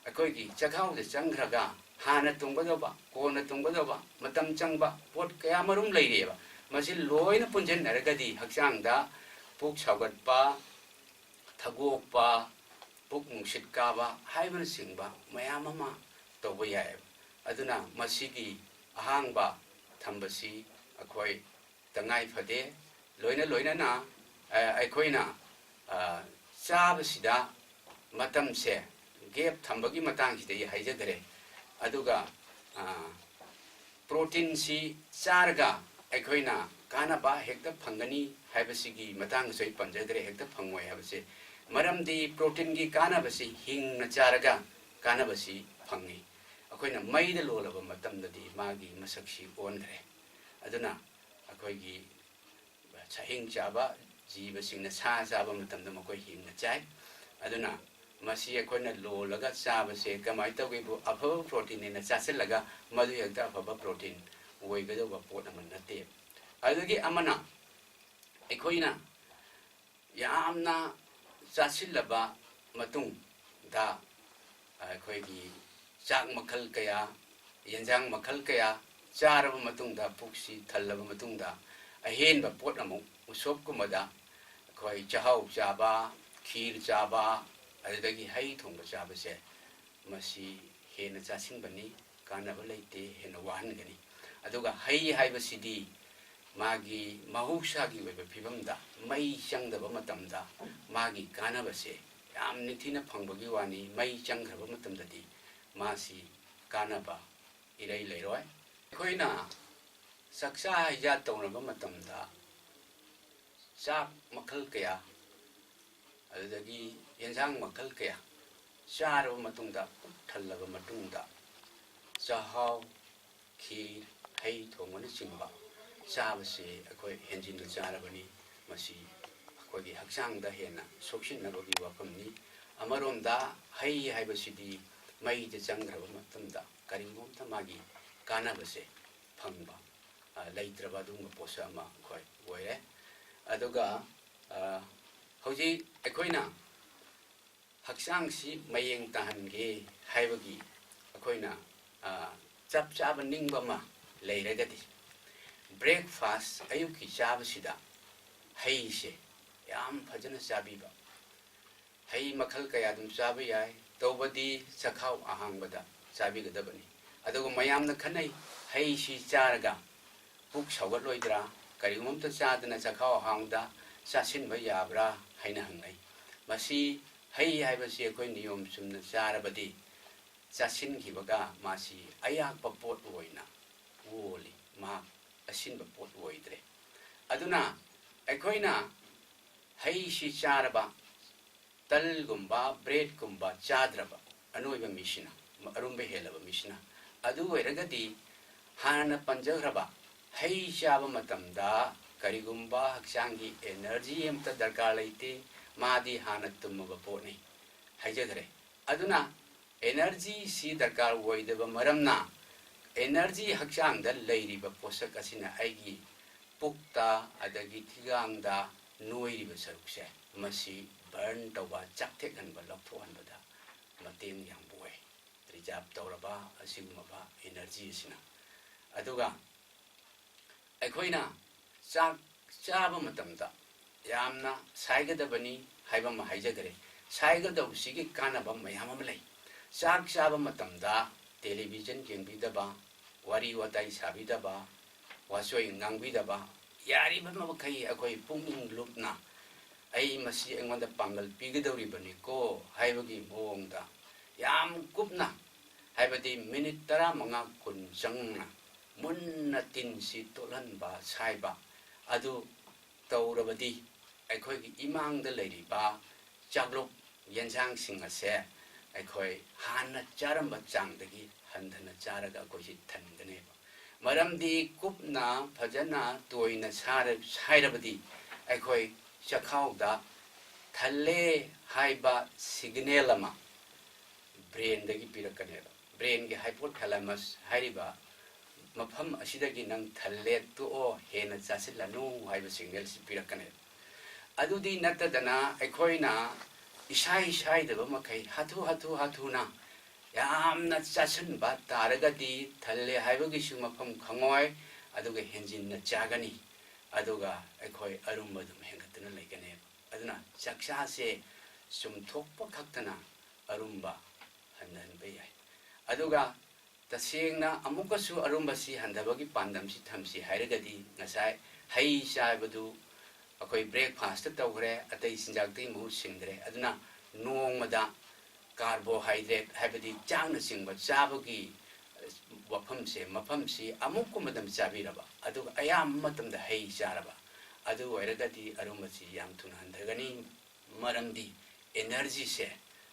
ꯑꯩꯈꯣꯏꯒꯤ ꯆꯈꯥꯎꯗ ꯆꯪꯈ꯭ꯔꯒ ꯍꯥꯟꯅ ꯇꯨꯝꯒꯗꯧꯕ, ꯀꯣꯟꯅ ꯇꯨꯝꯒꯗꯧꯕ, ꯃꯇꯝ ꯆꯪꯕ ꯄꯣꯠ ꯀꯌꯥ ꯃꯔꯨꯝ ꯂꯩꯔꯤꯑꯕ꯫ ꯃꯁꯤ ꯂꯣꯏꯅ ꯄꯨꯟꯁꯤꯟꯅꯔꯒꯗꯤ ꯍꯛꯆꯥꯡꯗ ꯄꯨꯛ ꯁꯥꯎꯒꯠꯄ, ꯊꯒꯣꯛꯄ, ꯄꯨꯛ ꯅꯨꯡꯁꯤꯠ ꯀꯥꯕ ꯍꯥꯏꯕꯅꯆꯤꯡꯕ ꯃꯌꯥꯝ ꯑꯃ ꯇꯧꯕ ꯌꯥꯏꯑꯕ꯫ ꯑꯗꯨꯅ ꯃꯁꯤꯒꯤ ꯑꯍꯥꯡꯕ ꯊꯝꯕꯁꯤ ꯑꯩꯈꯣꯏ ꯇꯉꯥꯏ ꯐꯗꯦ꯫ ꯂꯣꯏꯅ ꯂꯣꯏꯅꯅ, ꯑ, ꯑꯩꯈꯣꯏꯅ, ꯑ, ꯆꯥꯕꯁꯤꯗ ꯃꯇꯝꯁꯦ gap ꯊꯝꯕꯒꯤ ꯃꯇꯥꯡꯁꯤꯗ ꯑꯩ ꯍꯥꯏꯖꯈ꯭ꯔꯦ꯫ ꯑꯗꯨꯒ, ꯑ, proteinꯁꯤ ꯆꯥꯔꯒ ꯑꯩꯈꯣꯏꯅ ꯀꯥꯟꯅꯕ ꯍꯦꯛꯇ ꯐꯪꯒꯅꯤ ꯍꯥꯏꯕꯁꯤꯒꯤ ꯃꯇꯥꯡꯗꯁꯨ ꯑꯩ ꯄꯟꯖꯈ꯭ꯔꯦ, ꯍꯦꯛꯇ ꯐꯪꯉꯣꯏ ꯍꯥꯏꯕꯁꯦ꯫ ꯃꯔꯝꯗꯤ proteinꯒꯤ ꯀꯥꯟꯅꯕꯁꯤ ꯍꯤꯡꯅ ꯆꯥꯔꯒ ꯀꯥꯟꯅꯕꯁꯤ ꯐꯪꯉꯤ꯫ ꯑꯩꯈꯣꯏꯅ ꯃꯩꯗ ꯂꯣꯜꯂꯕ ꯃꯇꯝꯗꯗꯤ ꯃꯥꯒꯤ ꯃꯁꯛꯁꯤ ꯑꯣꯟꯈ꯭ꯔꯦ꯫ ꯑꯗꯨꯅ ꯑꯩꯈꯣꯏꯒꯤ ꯁꯥꯍꯤꯡ ꯆꯥꯕ ꯖꯤꯕꯁꯤꯡꯅ ꯁꯥ ꯆꯥꯕ ꯃꯇꯝꯗ ꯃꯈꯣꯏ ꯍꯤꯡꯅ ꯆꯥꯏ꯫ ꯑꯗꯨꯅ ꯃꯁꯤ ꯑꯩꯈꯣꯏꯅ ꯂꯣꯜꯂꯒ ꯆꯥꯕꯁꯦ ꯀꯃꯥꯏꯅ ꯇꯧꯒꯦꯕꯨ, ꯑꯐꯕ protein ꯅꯦꯅ ꯆꯥꯁꯤꯜꯂꯒ ꯃꯗꯨ ꯍꯦꯛꯇ ꯑꯐꯕ protein ꯑꯣꯏꯒꯗꯧꯕ ꯄꯣꯠ ꯑꯃ ꯅꯠꯇꯦ꯫ ꯑꯗꯨꯗꯒꯤ ꯑꯃꯅ, ꯑꯩꯈꯣꯏꯅ ꯌꯥꯝꯅ ꯆꯥꯁꯤꯜꯂꯕ ꯃꯇꯨꯡꯗ, ꯑꯩꯈꯣꯏꯒꯤ ꯆꯥꯛ ꯃꯈꯜ ꯀꯌꯥ, ꯌꯦꯟꯁꯥꯡ ꯃꯈꯜ ꯀꯌꯥ ꯆꯥꯔꯕ ꯃꯇꯨꯡꯗ, ꯄꯨꯛꯁꯤ ꯊꯜꯂꯕ ꯃꯇꯨꯡꯗ, ꯑꯍꯦꯟꯕ ꯄꯣꯠ ꯑꯃꯨꯛ ꯎꯁꯣꯞꯀꯨꯝꯕꯗ ꯑꯩꯈꯣꯏ ꯆꯥꯛꯍꯥꯎ ꯆꯥꯕ, ꯈꯤꯔ ꯆꯥꯕ, ꯑꯗꯨꯗꯒꯤ ꯍꯩ ꯊꯣꯡꯕ ꯆꯥꯕꯁꯦ, ꯃꯁꯤ ꯍꯦꯟꯅ ꯆꯥꯁꯤꯟꯕꯅꯤ, ꯀꯥꯟꯅꯕ ꯂꯩꯇꯦ, ꯍꯦꯟꯅ ꯋꯥꯍꯟꯒꯅꯤ꯫ ꯑꯗꯨꯒ ꯍꯩ ꯍꯥꯏꯕꯁꯤꯗꯤ ꯃꯥꯒꯤ ꯃꯍꯧꯁꯥꯒꯤ ꯑꯣꯏꯕ ꯐꯤꯕꯝꯗ ꯃꯩ ꯆꯪꯗꯕ ꯃꯇꯝꯗ ꯃꯥꯒꯤ ꯀꯥꯟꯅꯕꯁꯦ ꯌꯥꯝ ꯅꯤꯡꯊꯤꯅ ꯐꯪꯕꯒꯤ ꯋꯥꯅꯤ꯫ ꯃꯩ ꯆꯪꯈ꯭ꯔꯕ ꯃꯇꯝꯗꯗꯤ ꯃꯥꯁꯤ ꯀꯥꯟꯅꯕ ꯏꯔꯩ ꯂꯩꯔꯣꯏ꯫ ꯑꯩꯈꯣꯏꯅ ꯆꯥꯛꯆꯥ ꯍꯩꯖꯥ ꯇꯧꯅꯕ ꯃꯇꯝꯗ ꯆꯥꯛ ꯃꯈꯜ ꯀꯌꯥ, ꯑꯗꯨꯗꯒꯤ ꯌꯦꯟꯁꯥꯡ ꯃꯈꯜ ꯀꯌꯥ ꯆꯥꯔꯕ ꯃꯇꯨꯡꯗ, ꯄꯨꯛ ꯊꯜꯂꯕ ꯃꯇꯨꯡꯗ, ꯆꯥꯛꯍꯥꯎ, ꯈꯤꯔ, ꯍꯩ ꯊꯣꯡꯕꯅꯆꯤꯡꯕ ꯆꯥꯕꯁꯤ ꯑꯩꯈꯣꯏ ꯍꯦꯟꯖꯤꯟꯅ ꯆꯥꯔꯕꯅꯤ꯫ ꯃꯁꯤ ꯑꯩꯈꯣꯏꯒꯤ ꯍꯛꯆꯥꯡꯗ ꯍꯦꯟꯅ ꯁꯣꯛꯆꯤꯟꯅꯕꯒꯤ ꯋꯥꯐꯝꯅꯤ꯫ ꯑꯃꯔꯣꯝꯗ ꯍꯩ ꯍꯥꯏꯕꯁꯤꯗꯤ ꯃꯩꯗ ꯆꯪꯈ꯭ꯔꯕ ꯃꯇꯝꯗ ꯀꯔꯤꯒꯨꯝꯕ ꯑꯃꯇ ꯃꯥꯒꯤ ꯀꯥꯟꯅꯕꯁꯦ ꯐꯪꯕ, ꯑ, ꯂꯩꯇ꯭ꯔꯕ ꯑꯗꯨꯒꯨꯝꯕ ꯄꯣꯠꯁꯛ ꯑꯃ ꯑꯩꯈꯣꯏ ꯑꯣꯏꯔꯦ꯫ ꯑꯗꯨꯒ, ꯑ, ꯍꯧꯖꯤꯛ ꯑꯩꯈꯣꯏꯅ ꯍꯛꯆꯥꯡꯁꯤ ꯃꯌꯦꯡ ꯇꯥꯍꯟꯒꯦ ꯍꯥꯏꯕꯒꯤ ꯑꯩꯈꯣꯏꯅ, ꯑ, ꯆꯞ ꯆꯥꯕ ꯅꯤꯡꯕ ꯑꯃ ꯂꯩꯔꯒꯗꯤ, breakfast, ꯑꯌꯨꯛꯀꯤ ꯆꯥꯕꯁꯤꯗ ꯍꯩꯁꯦ ꯌꯥꯝ ꯐꯖꯅ ꯆꯥꯕꯤꯕ꯫ ꯍꯩ ꯃꯈꯜ ꯀꯌꯥ ꯑꯗꯨꯝ ꯆꯥꯕ ꯌꯥꯏ, ꯇꯧꯕꯗꯤ ꯆꯈꯥꯎ ꯑꯍꯥꯡꯕꯗ ꯆꯥꯕꯤꯒꯗꯕꯅꯤ꯫ ꯑꯗꯨꯒ ꯃꯌꯥꯝꯅ ꯈꯟꯅꯩ, ꯍꯩꯁꯤ ꯆꯥꯔꯒ ꯄꯨꯛ ꯁꯧꯒꯠꯂꯣꯏꯗ꯭ꯔꯥ, ꯀꯔꯤꯒꯨꯝꯕ ꯑꯝꯇ ꯆꯥꯗꯅ ꯆꯈꯥꯎ ꯑꯍꯥꯡꯕꯗ ꯆꯥꯁꯤꯟꯕ ꯌꯥꯕ꯭ꯔꯥ ꯍꯥꯏꯅ ꯍꯪꯅꯩ꯫ ꯃꯁꯤ, ꯍꯩ ꯍꯥꯏꯕꯁꯤ ꯑꯩꯈꯣꯏ ꯅꯤꯌꯣꯝ ꯆꯨꯝꯅ ꯆꯥꯔꯕꯗꯤ ꯆꯥꯁꯤꯟꯈꯤꯕꯒ ꯃꯥꯁꯤ ꯑꯌꯥꯛꯄ ꯄꯣꯠ ꯑꯣꯏꯅ ꯑꯣꯜꯂꯤ, ꯃꯍꯥꯛ ꯑꯁꯤꯟꯕ ꯄꯣꯠ ꯑꯣꯏꯗ꯭ꯔꯦ꯫ ꯑꯗꯨꯅ ꯑꯩꯈꯣꯏꯅ ꯍꯩꯁꯤ ꯆꯥꯔꯕ, ꯇꯜꯒꯨꯝꯕ, breadꯀꯨꯝꯕ ꯆꯥꯗ꯭ꯔꯕ ꯑꯅꯣꯏꯕ ꯃꯤꯁꯤꯅ, ꯑꯔꯨꯝꯕ ꯍꯦꯜꯂꯕ ꯃꯤꯁꯤꯅ, ꯑꯗꯨ ꯑꯣꯏꯔꯒꯗꯤ ꯍꯥꯟꯅ ꯄꯟꯖꯈ꯭ꯔꯕ ꯍꯩ ꯆꯥꯕ ꯃꯇꯝꯗ ꯀꯔꯤꯒꯨꯝꯕ ꯍꯛꯆꯥꯡꯒꯤ energy ꯑꯃꯇ ꯗꯔꯀꯥꯔ ꯂꯩꯇꯦ, ꯃꯥꯗꯤ ꯍꯥꯟꯅ ꯇꯨꯝꯃꯕ ꯄꯣꯠꯅꯤ꯫ ꯍꯥꯏꯖꯈ꯭ꯔꯦ꯫ ꯑꯗꯨꯅ energy ꯁꯤ ꯗꯔꯀꯥꯔ ꯑꯣꯏꯗꯕ ꯃꯔꯝꯅ energy ꯍꯛꯆꯥꯡꯗ ꯂꯩꯔꯤꯕ ꯄꯣꯠꯁꯛ ꯑꯁꯤꯅ ꯑꯩꯒꯤ ꯄꯨꯛꯇ ꯑꯗꯒꯤ ꯊꯤꯒꯥꯡꯗ ꯅꯣꯏꯔꯤꯕ ꯁꯔꯨꯛꯁꯦ ꯃꯁꯤ burn ꯇꯧꯕ, ꯆꯥꯛꯊꯦꯛꯍꯟꯕ, ꯂꯧꯊꯣꯛꯍꯟꯕꯗ ꯃꯇꯦꯡ ꯌꯥꯝꯕ ꯑꯣꯏ꯫ Reserve ꯇꯧꯔꯕ ꯑꯁꯤꯒꯨꯝꯂꯕ energy ꯑꯁꯤꯅ꯫ ꯑꯗꯨꯒ ꯑꯩꯈꯣꯏꯅ ꯆꯥꯛ ꯆꯥꯕ ꯃꯇꯝꯗ ꯌꯥꯝꯅ ꯁꯥꯏꯒꯗꯕꯅꯤ ꯍꯥꯏꯕ ꯑꯃ ꯍꯥꯏꯖꯈ꯭ꯔꯦ꯫ ꯁꯥꯏꯒꯗꯧꯕꯁꯤꯒꯤ ꯀꯥꯟꯅꯕ ꯃꯌꯥꯝ ꯑꯃ ꯂꯩ꯫ ꯆꯥꯛ ꯆꯥꯕ ꯃꯇꯝꯗ television ꯌꯦꯡꯕꯤꯗꯕ, ꯋꯥꯔꯤ ꯋꯥꯇꯥꯏ ꯁꯥꯕꯤꯗꯕ, ꯋꯥꯆꯣꯏ ꯉꯥꯡꯕꯤꯗꯕ, ꯌꯥꯔꯤꯕ ꯃꯈꯩ ꯑꯩꯈꯣꯏ ꯄꯨꯛꯅꯤꯡ ꯂꯨꯞꯅ ꯑꯩ ꯃꯁꯤ ꯑꯩꯉꯣꯟꯗ ꯄꯥꯡꯒꯜ ꯄꯤꯒꯗꯧꯔꯤꯕꯅꯤꯀꯣ ꯍꯥꯏꯕꯒꯤ ꯃꯑꯣꯡꯗ ꯌꯥꯝ ꯀꯨꯞꯅ, ꯍꯥꯏꯕꯗꯤ minute ꯇꯔꯥꯃꯉꯥ ꯀꯨꯟ ꯆꯪꯅ ꯃꯨꯟꯅ ꯇꯤꯟꯁꯤ ꯇꯣꯠꯍꯟꯕ, ꯁꯥꯏꯕ ꯑꯗꯨ ꯇꯧꯔꯕꯗꯤ ꯑꯩꯈꯣꯏꯒꯤ ꯏꯃꯥꯡꯗ ꯂꯩꯔꯤꯕ ꯆꯥꯛꯂꯨꯛ ꯌꯦꯟꯁꯥꯡꯁꯤꯡ ꯑꯁꯦ ꯑꯩꯈꯣꯏ ꯍꯥꯟꯅ ꯆꯥꯔꯝꯕ ꯆꯥꯡꯗꯒꯤ ꯍꯟꯊꯅ ꯆꯥꯔꯒ ꯑꯩꯈꯣꯏꯁꯤ ꯊꯟꯒꯅꯦꯕ꯫ ꯃꯔꯝꯗꯤ ꯀꯨꯞꯅ ꯐꯖꯅ ꯇꯣꯏꯅ ꯁꯥꯔ-, ꯁꯥꯏꯔꯕꯗꯤ ꯑꯩꯈꯣꯏ ꯆꯈꯥꯎꯗ ꯊꯜꯂꯦ ꯍꯥꯏꯕ signal ꯑꯃ brainꯗꯒꯤ ꯄꯤꯔꯛꯀꯅꯦꯕ꯫ Brainꯒꯤ hypothalamus ꯍꯥꯏꯔꯤꯕ ꯃꯐꯝ ꯑꯁꯤꯗꯒꯤ "ꯅꯪ ꯊꯜꯂꯦ, ꯇꯣꯛꯑꯣ, ꯍꯦꯟꯅ ꯆꯥꯁꯤꯜꯂꯅꯨ" ꯍꯥꯏꯕ signalꯁꯤ ꯄꯤꯔꯛꯀꯅꯦꯕ꯫ ꯑꯗꯨꯗꯤ ꯅꯠꯇꯗꯅ ꯑꯩꯈꯣꯏꯅ ꯏꯁꯥ ꯏꯁꯥꯏꯗꯕ ꯃꯈꯩ ꯍꯥꯊꯨ ꯍꯥꯊꯨ ꯍꯥꯊꯨꯅ ꯌꯥꯝꯅ ꯆꯥꯁꯤꯟꯕ ꯇꯥꯔꯒꯗꯤ ꯊꯜꯂꯦ ꯍꯥꯏꯕꯒꯤꯁꯨ ꯃꯐꯝ ꯈꯪꯉꯣꯏ, ꯑꯗꯨꯒ ꯍꯦꯟꯖꯤꯟꯅ ꯆꯥꯒꯅꯤ, ꯑꯗꯨꯒ ꯑꯩꯈꯣꯏ ꯑꯔꯨꯝꯕ ꯑꯗꯨꯝ ꯍꯦꯟꯒꯠꯇꯨꯅ ꯂꯩꯒꯅꯦꯕ꯫ ꯑꯗꯨꯅ ꯆꯥꯛꯆꯥꯁꯦ ꯆꯨꯝꯊꯣꯛꯄ ꯈꯛꯇꯅ ꯑꯔꯨꯝꯕ ꯍꯟꯊꯍꯟꯕ ꯌꯥꯏ꯫ ꯑꯗꯨꯒ ꯇꯁꯦꯡꯅ ꯑꯃꯨꯛꯀꯁꯨ ꯑꯔꯨꯝꯕꯁꯤ ꯍꯟꯊꯕꯒꯤ ꯄꯥꯟꯗꯝꯁꯤ ꯊꯝꯁꯤ ꯍꯥꯏꯔꯒꯗꯤ ꯉꯁꯥꯏ ꯍꯩ ꯆꯥꯕꯗꯨ ꯑꯩꯈꯣꯏ breakfastꯇ ꯇꯧꯈ꯭ꯔꯦ, ꯑꯇꯩ ꯆꯤꯟꯖꯥꯛꯇꯒꯤ ꯃꯍꯨꯠ ꯁꯤꯟꯈ꯭ꯔꯦ꯫ ꯑꯗꯨꯅ ꯅꯣꯡꯃꯗ carbohydrate ꯍꯥꯏꯕꯗꯤ ꯆꯥꯛꯅꯆꯤꯡꯕ ꯆꯥꯕꯒꯤ ꯋꯥꯐꯝꯁꯦ, ꯃꯐꯝꯁꯤ ꯑꯃꯨꯛꯀꯨꯝ ꯑꯗꯨꯝ ꯆꯥꯕꯤꯔꯕ, ꯑꯗꯨꯒ ꯑꯌꯥꯝꯕ ꯃꯇꯝꯗ ꯍꯩ ꯆꯥꯔꯕ, ꯑꯗꯨ ꯑꯣꯏꯔꯒꯗꯤ ꯑꯔꯨꯝꯕꯁꯤ ꯌꯥꯝ ꯊꯨꯅ ꯍꯟꯊꯒꯅꯤ꯫ ꯃꯔꯝꯗꯤ energyꯁꯦ,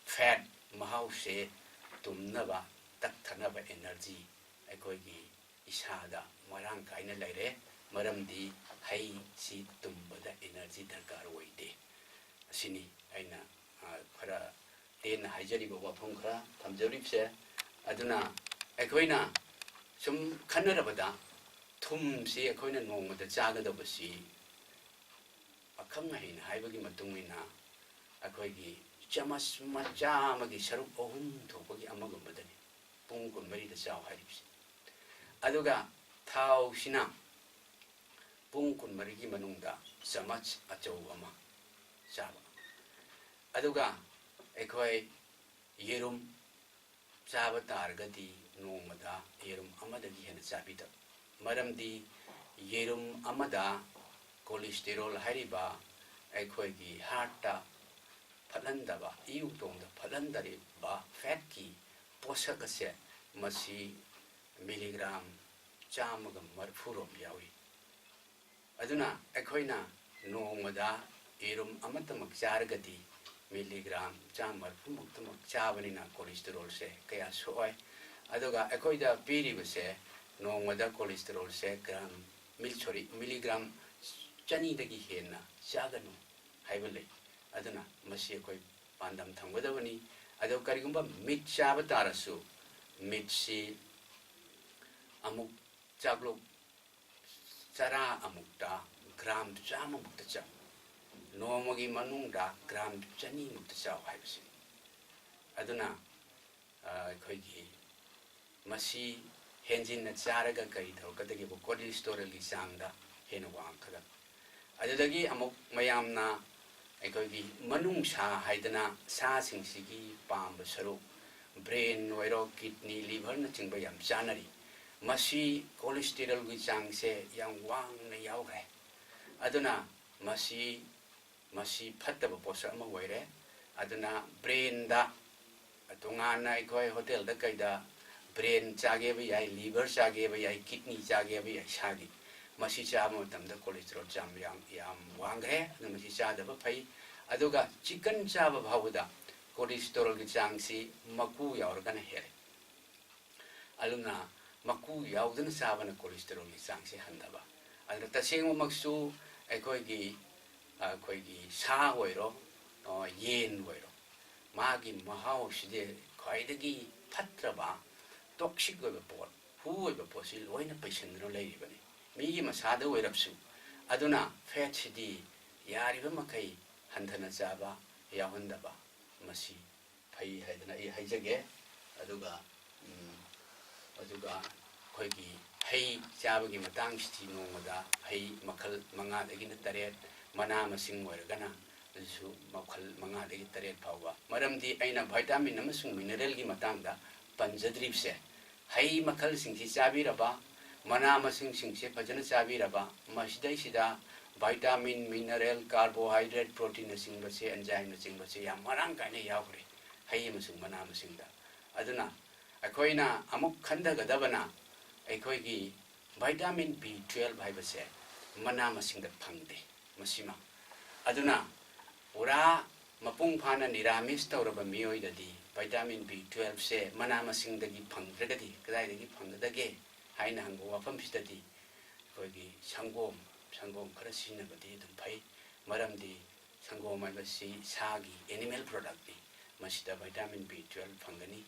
fat, ꯃꯍꯥꯎꯁꯦ ꯇꯨꯝꯅꯕ, ꯇꯛꯊꯅꯕ energy ꯑꯩꯈꯣꯏꯒꯤ ꯏꯁꯥꯗ ꯃꯔꯥꯡ ꯀꯥꯏꯅ ꯂꯩꯔꯦ꯫ ꯃꯔꯝꯗꯤ ꯍꯩꯁꯤ ꯇꯨꯝꯕꯗ energy ꯗꯔꯀꯥꯔ ꯑꯣꯏꯗꯦ꯫ ꯑꯁꯤꯅꯤ ꯑꯩꯅ, ꯑ, ꯈꯔ ꯇꯦꯟꯅ ꯍꯥꯏꯖꯔꯤꯕ ꯋꯥꯐꯝ ꯈꯔ ꯊꯝꯖꯔꯤꯕꯁꯦ꯫ ꯑꯗꯨꯅ ꯑꯩꯈꯣꯏꯅ ꯁꯨꯝ ꯈꯟꯅꯔꯕꯗ, ꯊꯨꯝꯁꯤ ꯑꯩꯈꯣꯏꯅ ꯅꯣꯡꯃꯗ ꯆꯥꯒꯗꯕꯁꯤ ꯑꯈꯪ ꯑꯍꯩꯅ ꯍꯥꯏꯕꯒꯤ ꯃꯇꯨꯡ ꯏꯟꯅ ꯑꯩꯈꯣꯏꯒꯤ ꯆꯃꯁ ꯃꯆꯥ ꯑꯃꯒꯤ ꯁꯔꯨꯛ ꯑꯍꯨꯝ ꯊꯣꯛꯄꯒꯤ ꯑꯃꯒꯨꯝꯕꯗꯅꯤ ꯄꯨꯡ ꯀꯨꯟꯃꯔꯤꯗ ꯆꯥꯎ ꯍꯥꯏꯔꯤꯕꯁꯤ꯫ ꯑꯗꯨꯒ ꯊꯥꯎꯁꯤꯅ ꯄꯨꯡ ꯀꯨꯟꯃꯔꯤꯒꯤ ꯃꯅꯨꯡꯗ ꯆꯃꯁ ꯑꯆꯧꯕ ꯑꯃ ꯆꯥꯕ꯫ ꯑꯗꯨꯒ ꯑꯩꯈꯣꯏ ꯌꯦꯔꯨꯝ ꯆꯥꯕ ꯇꯥꯔꯒꯗꯤ ꯅꯣꯡꯃꯗ ꯌꯦꯔꯨꯝ ꯑꯃꯗꯒꯤ ꯍꯦꯟꯅ ꯆꯥꯕꯤꯗꯕ꯫ ꯃꯔꯝꯗꯤ ꯌꯦꯔꯨꯝ ꯑꯃꯗ cholesterol ꯍꯥꯏꯔꯤꯕ ꯑꯩꯈꯣꯏꯒꯤ heartꯇ ꯐꯠꯍꯟꯗꯕ, ꯏꯎ ꯇꯣꯡꯗ ꯐꯠꯍꯟꯗꯔꯤꯕ fatꯀꯤ ꯄꯣꯠꯁꯛ ꯑꯁꯦ ꯃꯁꯤ milligram ꯆꯥꯝꯃꯒ ꯃꯔꯤꯐꯨꯔꯣꯝ ꯌꯥꯎꯏ꯫ ꯑꯗꯨꯅ ꯑꯩꯈꯣꯏꯅ ꯅꯣꯡꯃꯗ ꯌꯦꯔꯨꯝ ꯑꯃꯠꯇꯃꯛ ꯆꯥꯔꯒꯗꯤ milligram ꯆꯥꯝꯃ ꯃꯔꯤꯐꯨꯃꯨꯛꯇꯃꯛ ꯆꯥꯕꯅꯤꯅ cholesterolꯁꯦ ꯀꯌꯥ ꯁꯣꯛꯑꯣꯏ꯫ ꯑꯗꯨꯒ ꯑꯩꯈꯣꯏꯗ ꯄꯤꯔꯤꯕꯁꯦ ꯅꯣꯡꯃꯗ cholesterolꯁꯦ gram, ꯃꯤꯜ-, sorry, milligram ꯆꯅꯤꯗꯒꯤ ꯍꯦꯟꯅ ꯆꯥꯒꯅꯨ ꯍꯥꯏꯕ ꯂꯩ꯫ ꯑꯗꯨꯅ ꯃꯁꯤ ꯑꯩꯈꯣꯏ ꯄꯥꯟꯗꯝ ꯊꯝꯒꯗꯕꯅꯤ꯫ ꯑꯗꯣ ꯀꯔꯤꯒꯨꯝꯕ meat ꯆꯥꯕ ꯇꯥꯔꯁꯨ, meatꯁꯤ ꯑꯃꯨꯛ ꯆꯥꯛꯂꯨꯛ ꯆꯔꯥ ꯑꯃꯨꯛꯇ gram ꯆꯥꯝꯃꯃꯨꯛꯇ ꯆꯥꯎ꯫ ꯅꯣꯡꯃꯒꯤ ꯃꯅꯨꯡꯗ gram ꯆꯅꯤꯃꯨꯛꯇ ꯆꯥꯎ ꯍꯥꯏꯕꯁꯤꯅꯤ꯫ ꯑꯗꯨꯅ, ꯑ, ꯑꯩꯈꯣꯏꯒꯤ ꯃꯁꯤ ꯍꯦꯟꯖꯤꯟꯅ ꯆꯥꯔꯒ ꯀꯔꯤ ꯇꯧꯔꯛꯀꯗꯒꯦꯕꯨ, cholesterolꯒꯤ ꯆꯥꯡꯗ ꯍꯦꯟꯅ ꯋꯥꯡꯉꯛꯀꯗꯕ꯫ ꯑꯗꯨꯗꯒꯤ ꯑꯃꯨꯛ ꯃꯌꯥꯝꯅ ꯑꯩꯈꯣꯏꯒꯤ ꯃꯅꯨꯡꯁꯥ ꯍꯥꯏꯗꯅ ꯁꯥꯁꯤꯡꯁꯤꯒꯤ ꯄꯥꯝꯕ ꯁꯔꯨꯛ, brain ꯑꯣꯏꯔꯣ, kidney, liverꯅꯆꯤꯡꯕ ꯌꯥꯝ ꯆꯥꯅꯔꯤ꯫ ꯃꯁꯤ cholesterolꯒꯤ ꯆꯥꯡꯁꯦ ꯌꯥꯝ ꯋꯥꯡꯅ ꯌꯥꯎꯈ꯭ꯔꯦ꯫ ꯑꯗꯨꯅ ꯃꯁꯤ, ꯃꯁꯤ ꯐꯠꯇꯕ ꯄꯣꯠꯁꯛ ꯑꯃ ꯑꯣꯏꯔꯦ꯫ ꯑꯗꯨꯅ brainꯗ ꯇꯣꯉꯥꯟꯅ ꯑꯩꯈꯣꯏ hotelꯗ ꯀꯩꯗ brain ꯆꯥꯒꯦꯕ ꯌꯥꯏ, liver ꯆꯥꯒꯦꯕ ꯌꯥꯏ, kidney ꯆꯥꯒꯦꯕ ꯌꯥꯏ ꯁꯥꯒꯤ꯫ ꯃꯁꯤ ꯆꯥꯕ ꯃꯇꯝꯗ cholesterol ꯆꯥꯡ ꯌꯥꯝ, ꯌꯥꯝ ꯋꯥꯡꯈ꯭ꯔꯦ꯫ ꯑꯗꯨꯅ ꯃꯁꯤ ꯆꯥꯗꯕ ꯐꯩ꯫ ꯑꯗꯨꯒ chicken ꯆꯥꯕ ꯐꯥꯎꯕꯗ cholesterolꯒꯤ ꯆꯥꯡꯁꯤ ꯃꯀꯨ ꯌꯥꯎꯔꯒꯅ ꯍꯦꯜꯂꯤ꯫ ꯑꯗꯨꯅ ꯃꯀꯨ ꯌꯥꯎꯗꯅ ꯆꯥꯕꯅ cholesterolꯒꯤ ꯆꯥꯡꯁꯦ ꯍꯟꯊꯕ꯫ ꯑꯗꯨꯅ ꯇꯁꯦꯡꯕꯃꯛꯁꯨ ꯑꯩꯈꯣꯏꯒꯤ, ꯑꯩꯈꯣꯏꯒꯤ ꯁꯥ ꯑꯣꯏꯔꯣ, ꯑ, ꯌꯦꯟ ꯑꯣꯏꯔꯣ, ꯃꯥꯒꯤ ꯃꯍꯥꯎꯁꯤꯗꯤ ꯈ꯭ꯋꯥꯏꯗꯒꯤ ꯐꯠꯇ꯭ꯔꯕ, ꯇꯣꯛꯁꯤꯛ ꯑꯣꯏꯕ ꯄꯣꯠ, ꯍꯨ ꯑꯣꯏꯕ ꯄꯣꯠꯁꯤ ꯂꯣꯏꯅ ꯄꯩꯁꯤꯟꯗꯨꯅ ꯂꯩꯔꯤꯕꯅꯤ, ꯃꯤꯒꯤ ꯃꯁꯥꯗ ꯑꯣꯏꯔꯕꯁꯨ꯫ ꯑꯗꯨꯅ ꯐꯦꯠꯁꯤꯗꯤ ꯌꯥꯔꯤꯕ ꯃꯈꯩ ꯍꯟꯊꯅ ꯆꯥꯕ, ꯌꯥꯎꯍꯟꯗꯕ, ꯃꯁꯤ ꯐꯩ ꯍꯥꯏꯗꯅ ꯑꯩ ꯍꯥꯏꯖꯒꯦ꯫ ꯑꯗꯨꯒ, ꯎꯝ, ꯑꯗꯨꯒ ꯑꯩꯈꯣꯏꯒꯤ ꯍꯩ ꯆꯥꯕꯒꯤ ꯃꯇꯥꯡꯁꯤꯗꯤ ꯅꯣꯡꯃꯗ ꯍꯩ ꯃꯈꯜ ꯃꯉꯥꯗꯒꯤꯅ ꯇꯔꯦꯠ, ꯃꯅꯥ ꯃꯁꯤꯡ ꯑꯣꯏꯔꯒꯅ ꯑꯗꯨꯁꯨ ꯃꯈꯜ ꯃꯉꯥꯗꯒꯤ ꯇꯔꯦꯠ ꯐꯥꯎꯕ꯫ ꯃꯔꯝꯗꯤ ꯑꯩꯅ vitamin ꯑꯃꯁꯨꯡ mineral ꯒꯤ ꯃꯇꯥꯡꯗ ꯄꯟꯖꯗ꯭ꯔꯤꯕꯁꯦ, ꯍꯩ ꯃꯈꯜꯁꯤꯡꯁꯤ ꯆꯥꯕꯤꯔꯕ, ꯃꯅꯥ ꯃꯁꯤꯡꯁꯤꯡꯁꯦ ꯐꯖꯅ ꯆꯥꯕꯤꯔꯕ, ꯃꯁꯤꯗꯩꯁꯤꯗ vitamin, mineral, carbohydrate, protein ꯅꯆꯤꯡꯕꯁꯦ, enzyme ꯅꯆꯤꯡꯕꯁꯦ ꯌꯥꯝ ꯃꯔꯥꯡ ꯀꯥꯏꯅ ꯌꯥꯎꯈ꯭ꯔꯦ ꯍꯩ ꯑꯃꯁꯨꯡ ꯃꯅꯥ ꯃꯁꯤꯡꯗ꯫ ꯑꯗꯨꯅ ꯑꯩꯈꯣꯏꯅ ꯑꯃꯨꯛ ꯈꯟꯊꯒꯗꯕꯅ, ꯑꯩꯈꯣꯏꯒꯤ vitamin B twelve ꯍꯥꯏꯕꯁꯦ ꯃꯅꯥ ꯃꯁꯤꯡꯗ ꯐꯪꯗꯦ, ꯃꯁꯤꯃ꯫ ꯑꯗꯨꯅ ꯄꯨꯔꯥ ꯃꯄꯨꯡ ꯐꯥꯅ ꯅꯤꯔꯥꯃꯤꯁ ꯇꯧꯔꯕ ꯃꯤꯑꯣꯏꯗꯗꯤ vitamin B twelve ꯁꯦ ꯃꯅꯥ ꯃꯁꯤꯡꯗꯒꯤ ꯐꯪꯗ꯭ꯔꯒꯗꯤ ꯀꯗꯥꯏꯗꯒꯤ ꯐꯪꯒꯗꯒꯦ ꯍꯥꯏꯅ ꯍꯪꯕ ꯋꯥꯐꯝꯁꯤꯗꯗꯤ ꯑꯩꯈꯣꯏꯒꯤ ꯁꯪꯒꯣꯝ, ꯁꯪꯒꯣꯝ ꯈꯔ ꯁꯤꯖꯤꯟꯅꯕꯗꯤ ꯑꯗꯨꯝ ꯐꯩ꯫ ꯃꯔꯝꯗꯤ ꯁꯪꯒꯣꯝ ꯍꯥꯏꯕꯁꯤ ꯁꯥꯒꯤ animal product ꯅꯤ, ꯃꯁꯤꯗ vitamin B twelve ꯐꯪꯒꯅꯤ꯫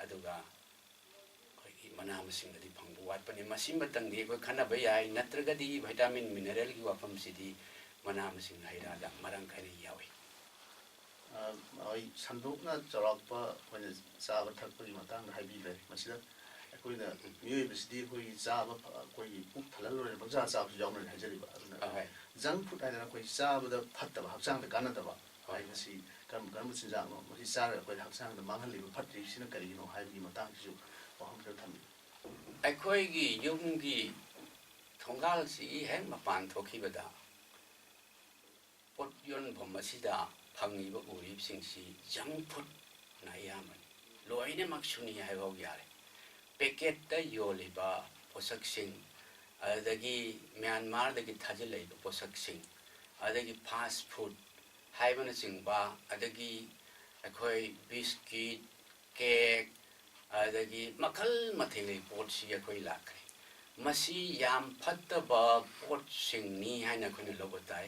ꯑꯗꯨꯒ ꯑꯩꯈꯣꯏꯒꯤ ꯃꯅꯥ ꯃꯁꯤꯡꯗꯗꯤ ꯐꯪꯕ ꯋꯥꯠꯄꯅꯤ꯫ ꯃꯁꯤꯃꯇꯪꯗꯤ ꯑꯩꯈꯣꯏ ꯈꯟꯅꯕ ꯌꯥꯏ, ꯅꯠꯇ꯭ꯔꯒꯗꯤ vitamin mineral ꯒꯤ ꯋꯥꯐꯝꯁꯤꯗꯤ ꯃꯅꯥ ꯃꯁꯤꯡ ꯍꯩ ꯔꯥꯗ ꯃꯔꯥꯡ ꯀꯥꯏꯅ ꯌꯥꯎꯏ꯫ ꯑ, ꯑꯩ ꯁꯟꯗꯣꯛꯅ ꯆꯥꯎꯔꯥꯛꯄ ꯑꯩꯈꯣꯏꯅ ꯆꯥꯕ ꯊꯛꯄꯒꯤ ꯃꯇꯥꯡꯗ ꯍꯥꯏꯕꯤꯈ꯭ꯔꯦ꯫ ꯃꯁꯤꯗ ꯑꯩꯈꯣꯏꯅ ꯃꯤꯑꯣꯏꯕꯁꯤꯗꯤ ꯑꯩꯈꯣꯏꯒꯤ ꯆꯥꯕ ꯐ-, ꯑꯩꯈꯣꯏꯒꯤ ꯄꯨꯛ ꯊꯜꯍꯜꯂꯣꯏꯔ ꯄꯪꯆꯥ ꯆꯥꯕꯁꯨ ꯌꯥꯎꯅꯔꯦ ꯍꯥꯏꯖꯔꯤꯕ꯫ ꯑꯗꯨꯅ ꯑꯍꯣꯏ꯫ Junk food ꯍꯥꯏꯗꯅ ꯑꯩꯈꯣꯏ ꯆꯥꯕꯗ ꯐꯠꯇꯕ, ꯍꯛꯆꯥꯡꯗ ꯀꯥꯟꯅꯗꯕ ꯍꯣꯏ꯫ ꯍꯥꯏꯕꯁꯤ ꯀꯔꯝ-, ꯀꯔꯝꯕ ꯆꯤꯟꯖꯥꯛꯅꯣ? ꯃꯁꯤ ꯆꯥꯔꯒ ꯑꯩꯈꯣꯏ ꯍꯛꯆꯥꯡꯗ ꯃꯥꯡꯍꯜꯂꯤꯕ ꯐꯠꯇ꯭ꯔꯤꯕꯁꯤꯅ ꯀꯔꯤꯒꯤꯅꯣ ꯍꯥꯏꯕꯒꯤ ꯃꯇꯥꯡꯁꯤꯁꯨ ꯋꯥꯐꯝ ꯈꯔ ꯊꯝꯕꯤꯌꯨ꯫ ꯑꯩꯈꯣꯏꯒꯤ ꯌꯨꯝꯒꯤ ꯊꯣꯡꯒꯥꯜꯁꯤꯒꯤ ꯍꯦꯛ ꯃꯄꯥꯟ ꯊꯣꯛꯈꯤꯕꯗ ꯄꯣꯠ ꯌꯣꯟꯐꯝ ꯑꯁꯤꯗ ꯐꯪꯉꯤꯕ ꯎꯔꯤꯕꯁꯤꯡꯁꯤ junk food ꯅ ꯑꯌꯥꯝꯕꯅꯤ꯫ ꯂꯣꯏꯅꯃꯛ ꯁꯨꯅꯤ ꯍꯥꯏꯐꯥꯎ ꯌꯥꯔꯦ꯫ Packet ꯇ ꯌꯣꯜꯂꯤꯕ ꯄꯣꯠꯁꯛꯁꯤꯡ, ꯑꯗꯨꯗꯒꯤ ꯃ꯭ꯌꯥꯟꯃꯥꯔꯗꯒꯤ ꯊꯥꯖꯤꯜꯂꯛꯏꯕ ꯄꯣꯠꯁꯛꯁꯤꯡ, ꯑꯗꯒꯤ fast food ꯍꯥꯏꯕꯅꯆꯤꯡꯕ, ꯑꯗꯒꯤ ꯑꯩꯈꯣꯏ biscuit, cake, ꯑꯗꯒꯤ ꯃꯈꯜ ꯃꯊꯦꯜꯒꯤ ꯄꯣꯠꯁꯤ ꯑꯩꯈꯣꯏ ꯂꯥꯛꯈ꯭ꯔꯦ꯫ ꯃꯁꯤ ꯌꯥꯝ ꯐꯠꯇꯕ ꯄꯣꯠꯁꯤꯡꯅꯤ ꯍꯥꯏꯅ ꯑꯩꯈꯣꯏꯅ ꯂꯧꯕ ꯇꯥꯏ꯫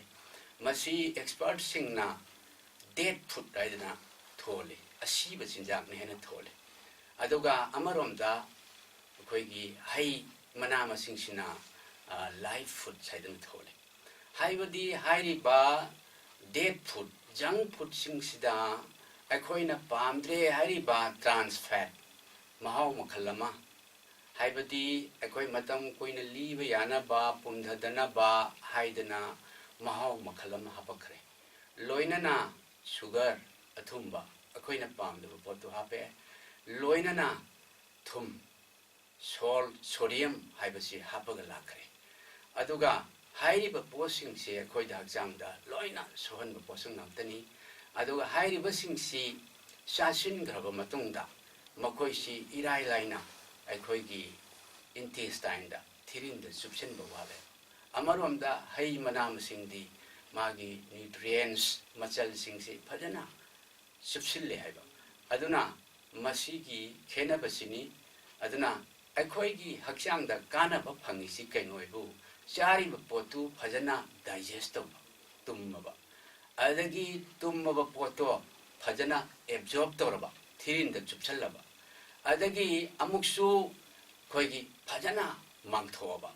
ꯃꯁꯤ expert ꯁꯤꯡꯅ dead food ꯍꯥꯏꯗꯅ ꯊꯣꯜꯂꯤ, ꯑꯁꯤꯕ ꯆꯤꯟꯖꯥꯛꯅ ꯍꯦꯟꯅ ꯊꯣꯜꯂꯤ꯫ ꯑꯗꯨꯒ ꯑꯃꯔꯣꯝꯗ ꯑꯩꯈꯣꯏꯒꯤ ꯍꯩ ꯃꯅꯥ ꯃꯁꯤꯡꯁꯤꯅ ꯂꯥꯏꯐ ꯐꯨꯗ ꯍꯥꯏꯗꯅ ꯊꯣꯜꯂꯤ꯫ ꯍꯥꯏꯕꯗꯤ ꯍꯥꯏꯔꯤꯕ ꯗꯦꯠ ꯐꯨꯗ, ꯖꯪ ꯐꯨꯗꯁꯤꯡꯁꯤꯗ ꯑꯩꯈꯣꯏꯅ ꯄꯥꯝꯗ꯭ꯔꯦ ꯍꯥꯏꯔꯤꯕ ꯇ꯭ꯔꯥꯟꯁ ꯐꯦꯠ, ꯃꯍꯥꯎ ꯃꯈꯜ ꯑꯃ, ꯍꯥꯏꯕꯗꯤ ꯑꯩꯈꯣꯏ ꯃꯇꯝ ꯀꯨꯏꯅ ꯂꯤꯕ ꯌꯥꯅꯕ, ꯄꯨꯝꯊꯗꯅꯕ ꯍꯥꯏꯗꯅ ꯃꯍꯥꯎ ꯃꯈꯜ ꯑꯃ ꯍꯥꯄꯛꯈ꯭ꯔꯦ꯫ ꯂꯣꯏꯅꯅ ꯁꯨꯒꯔ, ꯑꯊꯨꯝꯕ, ꯑꯩꯈꯣꯏꯅ ꯄꯥꯝꯗꯕ ꯄꯣꯠꯇꯨ ꯍꯥꯞꯄꯛꯑꯦ꯫ ꯂꯣꯏꯅꯅ ꯊꯨꯝ, ꯁꯣꯜ, ꯁꯣꯗꯤꯌꯝ ꯍꯥꯏꯕꯁꯤ ꯍꯥꯞꯄꯒ ꯂꯥꯛꯈ꯭ꯔꯦ꯫ ꯑꯗꯨꯒ ꯍꯥꯏꯔꯤꯕ ꯄꯣꯠꯁꯤꯡꯁꯤ ꯑꯩꯈꯣꯏꯗ ꯍꯛꯆꯥꯡꯗ ꯂꯣꯏꯅ ꯁꯣꯛꯍꯟꯕ ꯄꯣꯠꯁꯛ ꯉꯥꯛꯇꯅꯤ꯫ ꯑꯗꯨꯒ ꯍꯥꯏꯔꯤꯕꯁꯤꯡꯁꯤ ꯆꯥꯁꯤꯟꯈ꯭ꯔꯕ ꯃꯇꯨꯡꯗ ꯃꯈꯣꯏꯁꯤ ꯏꯔꯥꯏ ꯂꯥꯏꯅ ꯑꯩꯈꯣꯏꯒꯤ ꯏꯟꯇꯦꯁꯇꯥꯏꯟꯗ, ꯊꯤꯔꯤꯟꯗ ꯆꯨꯞꯁꯤꯟꯕ ꯋꯥꯠꯂꯦ꯫ ꯑꯃꯔꯣꯝꯗ ꯍꯩ ꯃꯅꯥ ꯃꯁꯤꯡꯗꯤ ꯃꯥꯒꯤ ꯅ꯭ꯌꯨꯇ꯭ꯔꯤꯌꯦꯟꯁ, ꯃꯆꯜꯁꯤꯡꯁꯤ ꯐꯖꯅ ꯆꯨꯞꯁꯤꯜꯂꯦ ꯍꯥꯏꯕ꯫ ꯑꯗꯨꯅ ꯃꯁꯤꯒꯤ ꯈꯦꯠꯅꯕꯁꯤꯅꯤ꯫ ꯑꯗꯨꯅ ꯑꯩꯈꯣꯏꯒꯤ ꯍꯛꯆꯥꯡꯗ ꯀꯥꯟꯅꯕ ꯐꯪꯉꯤꯁꯤ ꯀꯩꯅꯣ ꯍꯥꯏꯕꯨ, ꯆꯥꯔꯤꯕ ꯄꯣꯠꯇꯨ ꯐꯖꯅ ꯗꯥꯏꯖꯦꯁ ꯇꯧꯕ, ꯇꯨꯝꯃꯕ, ꯑꯗꯒꯤ ꯇꯨꯝꯃꯕ ꯄꯣꯠꯇꯣ ꯐꯖꯅ ꯑꯦꯕꯖꯣꯔꯕ ꯇꯧꯔꯕ, ꯊꯤꯔꯤꯟꯗ ꯆꯨꯞꯁꯤꯜꯂꯕ, ꯑꯗꯒꯤ ꯑꯃꯨꯛꯁꯨ ꯑꯩꯈꯣꯏꯒꯤ ꯐꯖꯅ ꯃꯥꯡꯊꯣꯛꯑꯕ,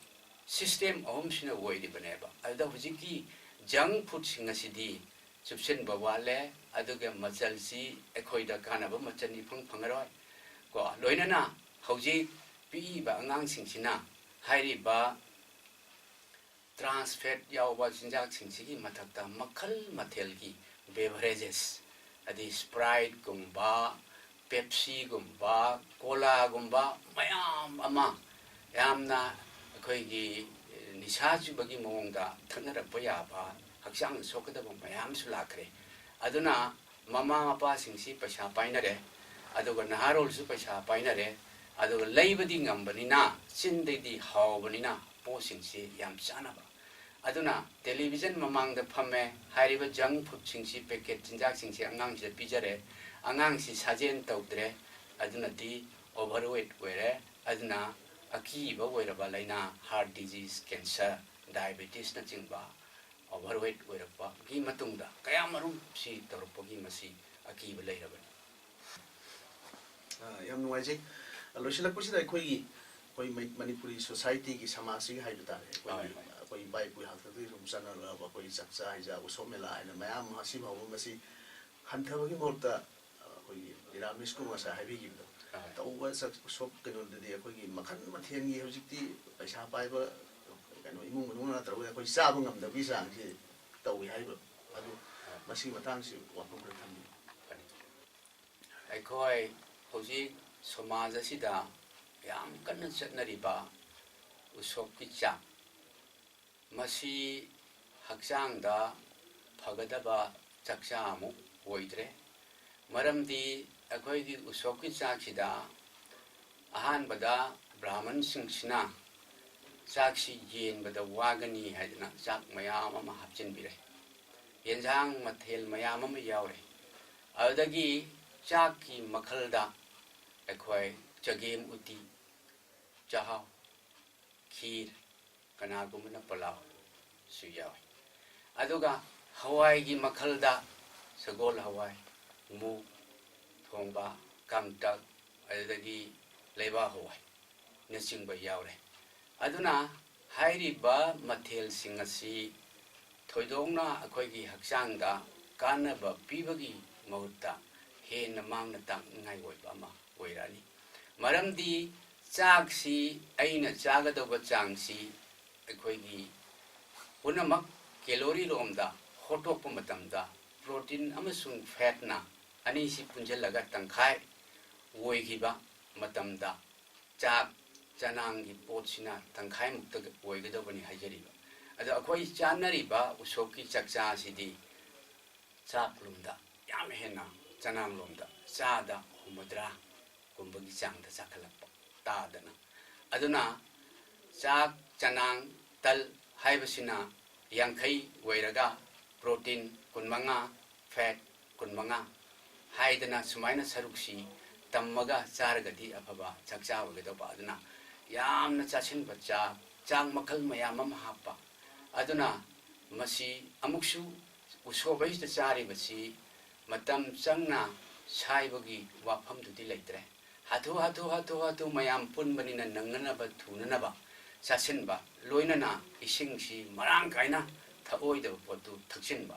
ꯁꯤꯁꯇꯦꯝ ꯑꯍꯨꯝꯁꯤꯅ ꯑꯣꯏꯔꯤꯕꯅꯦꯕ꯫ ꯑꯗꯨꯗ ꯍꯧꯖꯤꯛꯀꯤ ꯖꯪ ꯐꯨꯗꯁꯤꯡ ꯑꯁꯤꯗꯤ ꯆꯨꯞꯁꯤꯟꯕ ꯋꯥꯠꯂꯦ, ꯑꯗꯨꯒ ꯃꯆꯜꯁꯤ ꯑꯩꯈꯣꯏꯗ ꯀꯥꯟꯅꯕ ꯃꯆꯜ ꯏꯐꯪ ꯐꯪꯉꯔꯣꯏ꯫ ꯀꯣ, ꯂꯣꯏꯅꯅ ꯍꯧꯖꯤꯛ ꯄꯤꯛꯏꯕ ꯑꯉꯥꯡꯁꯤꯡꯁꯤꯅ ꯍꯥꯏꯔꯤꯕ ꯇ꯭ꯔꯥꯟꯁ ꯐꯦꯠ ꯌꯥꯎꯕ ꯆꯤꯟꯖꯥꯛꯁꯤꯡꯁꯤꯒꯤ ꯃꯊꯛꯇ ꯃꯈꯜ ꯃꯊꯦꯜꯒꯤ ꯕꯦꯚꯔꯦꯖꯦꯁ, ꯑꯗꯩ ꯁ꯭ꯄ꯭ꯔꯥꯏꯠꯀꯨꯝꯕ, ꯄꯦꯞꯁꯤꯒꯨꯝꯕ, ꯀꯣꯂꯥꯒꯨꯝꯕ ꯃꯌꯥꯝ ꯑꯃ, ꯌꯥꯝꯅ ꯑꯩꯈꯣꯏꯒꯤ ꯅꯤꯁꯥ ꯆꯨꯕꯒꯤ ꯃꯑꯣꯡꯗ ꯊꯛꯅꯔꯛꯄ ꯌꯥꯕ, ꯍꯛꯆꯥꯡꯗ ꯁꯣꯛꯀꯗꯕ ꯃꯌꯥꯝꯁꯨ ꯂꯥꯛꯈ꯭ꯔꯦ꯫ ꯑꯗꯨꯅ ꯃꯃꯥ ꯃꯄꯥꯁꯤꯡꯁꯤ ꯄꯩꯁꯥ ꯄꯥꯏꯅꯔꯦ, ꯑꯗꯨꯒ ꯅꯍꯥꯔꯣꯜꯁꯨ ꯄꯩꯁꯥ ꯄꯥꯏꯅꯔꯦ, ꯑꯗꯨꯒ ꯂꯩꯕꯗꯤ ꯉꯝꯕꯅꯤꯅ, ꯆꯤꯟꯗꯩꯗꯤ ꯍꯥꯎꯕꯅꯤꯅ ꯄꯣꯠꯁꯤꯡꯁꯤ ꯌꯥꯝ ꯆꯥꯅꯕ꯫ ꯑꯗꯨꯅ ꯇꯦꯂꯤꯚꯤꯖꯟ ꯃꯃꯥꯡꯗ ꯐꯝꯃꯦ, ꯍꯥꯏꯔꯤꯕ ꯖꯪ ꯐꯨꯗꯁꯤꯡꯁꯤ, ꯄꯦꯀꯦꯠ ꯆꯤꯟꯖꯥꯛꯁꯤꯡꯁꯤ ꯑꯉꯥꯡꯁꯤꯗ ꯄꯤꯖꯔꯦ, ꯑꯉꯥꯡꯁꯤ ꯁꯥꯖꯦꯟ ꯇꯧꯗ꯭ꯔꯦ, ꯑꯗꯨꯅꯗꯤ ꯑꯣꯚꯔꯋꯦꯠ ꯑꯣꯏꯔꯦ, ꯑꯗꯨꯅ ꯑꯀꯤꯕ ꯑꯣꯏꯔꯕ ꯂꯥꯏꯅꯥ, ꯍꯥꯔꯠ ꯗꯤꯖꯤꯖ, ꯀꯦꯟꯁꯔ, ꯗꯥꯏꯕꯦꯇꯤꯁꯅꯆꯤꯡꯕ ꯑꯣꯚꯔꯋꯦꯠ ꯑꯣꯏꯔꯛꯄꯒꯤ ꯃꯇꯨꯡꯗ ꯀꯌꯥꯃꯔꯨꯝ ꯁꯤ ꯇꯧꯔꯛꯄꯒꯤ ꯃꯁꯤ ꯑꯀꯤꯕ ꯂꯩꯔꯕꯅꯤ꯫ ꯑ, ꯌꯥꯝ ꯅꯨꯡꯉꯥꯏꯖꯩ꯫ ꯑ, ꯂꯣꯏꯁꯤꯜꯂꯛꯄꯁꯤꯗ ꯑꯩꯈꯣꯏꯒꯤ, ꯑꯩꯈꯣꯏ ꯃꯩ-, ꯃꯅꯤꯄꯨꯔꯤ ꯁꯣꯁꯥꯏꯇꯤꯒꯤ, ꯁꯃꯥꯖꯁꯤꯒꯤ ꯍꯥꯏꯕ ꯇꯥꯔꯦ, ꯑꯩꯈꯣꯏꯒꯤ, ꯍꯣꯏ, ꯍꯣꯏ꯫ ꯑꯩꯈꯣꯏ ꯏꯄꯥ ꯏꯄꯨꯒꯤ ꯍꯥꯛꯇꯛꯇꯒꯤ ꯁꯨꯝ ꯆꯠꯅꯔꯛꯂꯕ ꯑꯩꯈꯣꯏꯒꯤ ꯆꯥꯛꯆꯥ ꯍꯩꯖꯥ, ꯎꯁꯣꯞ ꯃꯦꯂꯥ ꯍꯥꯏꯅ ꯃꯌꯥꯝ ꯑꯃ, ꯑꯁꯤꯐꯥꯎꯕ ꯃꯁꯤ ꯍꯟꯊꯕꯒꯤ ꯃꯍꯨꯠꯇ, ꯑ, ꯑꯩꯈꯣꯏꯒꯤ ꯅꯤꯔꯥꯃꯤꯁꯀꯨꯝꯕ ꯉꯁꯥꯏ ꯍꯥꯏꯕꯤꯈꯤꯕꯗꯣ, ꯍꯣꯏ꯫ ꯇꯧꯕ ꯆꯥꯛ-, ꯎꯁꯣꯞ ꯀꯩꯅꯣꯗꯗꯤ ꯑꯩꯈꯣꯏꯒꯤ ꯃꯈꯜ ꯃꯊꯦꯜꯒꯤ, ꯍꯧꯖꯤꯛꯇꯤ ꯄꯩꯁꯥ ꯄꯥꯏꯕ ꯀꯩꯅꯣ ꯏꯃꯨꯡ ꯃꯅꯨꯡ ꯅꯠꯇ꯭ꯔꯒ ꯑꯩꯈꯣꯏ ꯆꯥꯕ ꯉꯝꯗꯕꯒꯤ ꯆꯥꯡꯁꯤ ꯇꯧꯏ ꯍꯥꯏꯕ꯫ ꯑꯗꯨ ꯃꯁꯤꯒꯤ ꯃꯇꯥꯡꯁꯤ ꯋꯥꯐꯝ ꯈꯔ ꯊꯝꯕꯤꯌꯨ꯫ ꯑꯩꯈꯣꯏ ꯍꯧꯖꯤꯛ ꯁꯃꯥꯖ ꯑꯁꯤꯗ ꯌꯥꯝ ꯀꯟꯅ ꯆꯠꯅꯔꯤꯕ ꯎꯁꯣꯞꯀꯤ ꯆꯥꯛ, ꯃꯁꯤ ꯍꯛꯆꯥꯡꯗ ꯐꯒꯗꯕ ꯆꯥꯛꯆꯥ ꯑꯃꯨꯛ ꯑꯣꯏꯗ꯭ꯔꯦ꯫ ꯃꯔꯝꯗꯤ ꯑꯩꯈꯣꯏꯒꯤ ꯎꯁꯣꯞꯀꯤ ꯆꯥꯛꯁꯤꯗ ꯑꯍꯥꯟꯕꯗ ꯕ꯭ꯔꯥꯍꯃꯟꯁꯤꯡꯁꯤꯅ ꯆꯥꯛꯁꯤ ꯌꯦꯟꯕꯗ ꯋꯥꯒꯅꯤ ꯍꯥꯏꯗꯅ ꯆꯥꯛ ꯃꯌꯥꯝ ꯑꯃ ꯍꯥꯞꯆꯤꯟꯕꯤꯔꯦ꯫ ꯌꯦꯟꯁꯥꯡ ꯃꯊꯦꯜ ꯃꯌꯥꯝ ꯑꯃ ꯌꯥꯎꯔꯦ꯫ ꯑꯗꯨꯗꯒꯤ ꯆꯥꯛꯀꯤ ꯃꯈꯜꯗ ꯑꯩꯈꯣꯏ ꯆꯒꯦꯝ ꯎꯇꯤ, ꯆꯥꯛꯍꯥꯎ, ꯈꯤꯔ, ꯀꯅꯥꯒꯨꯝꯕꯅ ꯄꯂꯥꯎꯁꯨ ꯌꯥꯎꯏ꯫ ꯑꯗꯨꯒ ꯍꯋꯥꯏꯒꯤ ꯃꯈꯜꯗ ꯁꯒꯣꯜ ꯍꯋꯥꯏ, ꯃꯨꯛ ꯊꯣꯡꯕ, ꯀꯥꯡꯇꯛ, ꯑꯗꯨꯗꯒꯤ ꯂꯩꯕꯥꯛ ꯍꯋꯥꯏꯅꯆꯤꯡꯕ ꯌꯥꯎꯔꯦ꯫ ꯑꯗꯨꯅ ꯍꯥꯏꯔꯤꯕ ꯃꯊꯦꯜꯁꯤꯡ ꯑꯁꯤ ꯊꯣꯏꯗꯣꯛꯅ ꯑꯩꯈꯣꯏꯒꯤ ꯍꯛꯆꯥꯡꯗ ꯀꯥꯟꯅꯕ ꯄꯤꯕꯒꯤ ꯃꯍꯨꯠꯇ ꯍꯦꯟꯅ ꯃꯥꯡꯅ ꯇꯥꯛꯅꯤꯡꯉꯥꯏ ꯑꯣꯏꯕ ꯑꯃ ꯑꯣꯏꯔꯛꯑꯅꯤ꯫ ꯃꯔꯝꯗꯤ ꯆꯥꯛꯁꯤ, ꯑꯩꯅ ꯆꯥꯒꯗꯧꯕ ꯆꯥꯡꯁꯤ ꯑꯩꯈꯣꯏꯒꯤ ꯄꯨꯝꯅꯃꯛ ꯀꯦꯂꯣꯔꯤ ꯂꯣꯝꯗ ꯍꯣꯠꯇꯣꯛꯄ ꯃꯇꯝꯗ ꯄ꯭ꯔꯣꯇꯤꯟ ꯑꯃꯁꯨꯡ ꯐꯦꯠꯅ ꯑꯅꯤꯁꯤ ꯄꯨꯟꯁꯤꯜꯂꯒ ꯇꯪꯈꯥꯏ ꯑꯣꯏꯈꯤꯕ ꯃꯇꯝꯗ ꯆꯥꯛ ꯆꯅꯥꯡꯒꯤ ꯄꯣꯠꯁꯤꯅ ꯇꯪꯈꯥꯏꯃꯨꯛꯇ ꯑꯣꯏꯒꯗꯧꯕꯅꯤ ꯍꯥꯏꯖꯔꯤꯕ꯫ ꯑꯗꯣ ꯑꯩꯈꯣꯏ ꯆꯥꯅꯔꯤꯕ ꯎꯁꯣꯞꯀꯤ ꯆꯥꯛꯆꯥ ꯑꯁꯤꯗꯤ ꯆꯥꯛꯂꯣꯝꯗ ꯌꯥꯝ ꯍꯦꯟꯅ ꯆꯅꯥꯡꯂꯣꯝꯗ ꯆꯥꯗ ꯍꯨꯝꯐꯨꯇꯔꯥ ꯀꯨꯝꯕꯒꯤ ꯆꯥꯡꯗ ꯆꯥꯈꯠꯂꯛꯄ ꯇꯥꯗꯅ꯫ ꯑꯗꯨꯅ ꯆꯥꯛ, ꯆꯅꯥꯡ, ꯇꯜ ꯍꯥꯏꯕꯁꯤꯅ ꯌꯥꯡꯈꯩ ꯑꯣꯏꯔꯒ ꯄ꯭ꯔꯣꯇꯤꯟ ꯀꯨꯟꯃꯉꯥ, ꯐꯦꯠ ꯀꯨꯟꯃꯉꯥ ꯍꯥꯏꯗꯅ ꯁꯨꯃꯥꯏꯅ ꯁꯔꯨꯛꯁꯤ ꯇꯝꯃꯒ ꯆꯥꯔꯒꯗꯤ ꯑꯐꯕ ꯆꯥꯛꯆꯥ ꯑꯣꯏꯒꯗꯧꯕ꯫ ꯑꯗꯨꯅ ꯌꯥꯝꯅ ꯆꯥꯁꯤꯟꯕ ꯆꯥꯛ, ꯆꯥꯛ ꯃꯈꯜ ꯃꯌꯥꯝ ꯑꯃ ꯍꯥꯞꯄ꯫ ꯑꯗꯨꯅ ꯃꯁꯤ ꯑꯃꯨꯛꯁꯨ ꯎꯁꯣꯞ ꯍꯩꯁꯤꯗ ꯆꯥꯔꯤꯕꯁꯤ ꯃꯇꯝ ꯆꯪꯅ ꯁꯥꯏꯕꯒꯤ ꯋꯥꯐꯝꯗꯨꯗꯤ ꯂꯩꯇ꯭ꯔꯦ꯫ ꯍꯥꯊꯨ ꯍꯥꯊꯨ ꯍꯥꯊꯨ ꯍꯥꯊꯨ ꯃꯌꯥꯝ ꯄꯨꯟꯕꯅꯤꯅ ꯅꯪꯅꯅꯕ ꯊꯨꯅꯅꯕ ꯆꯥꯁꯤꯟꯕ, ꯂꯣꯏꯅꯅ ꯏꯁꯤꯡꯁꯤ ꯃꯔꯥꯡ ꯀꯥꯏꯅ ꯊꯛꯑꯣꯏꯗꯕ ꯄꯣꯠꯇꯨ ꯊꯛꯆꯤꯟꯕ꯫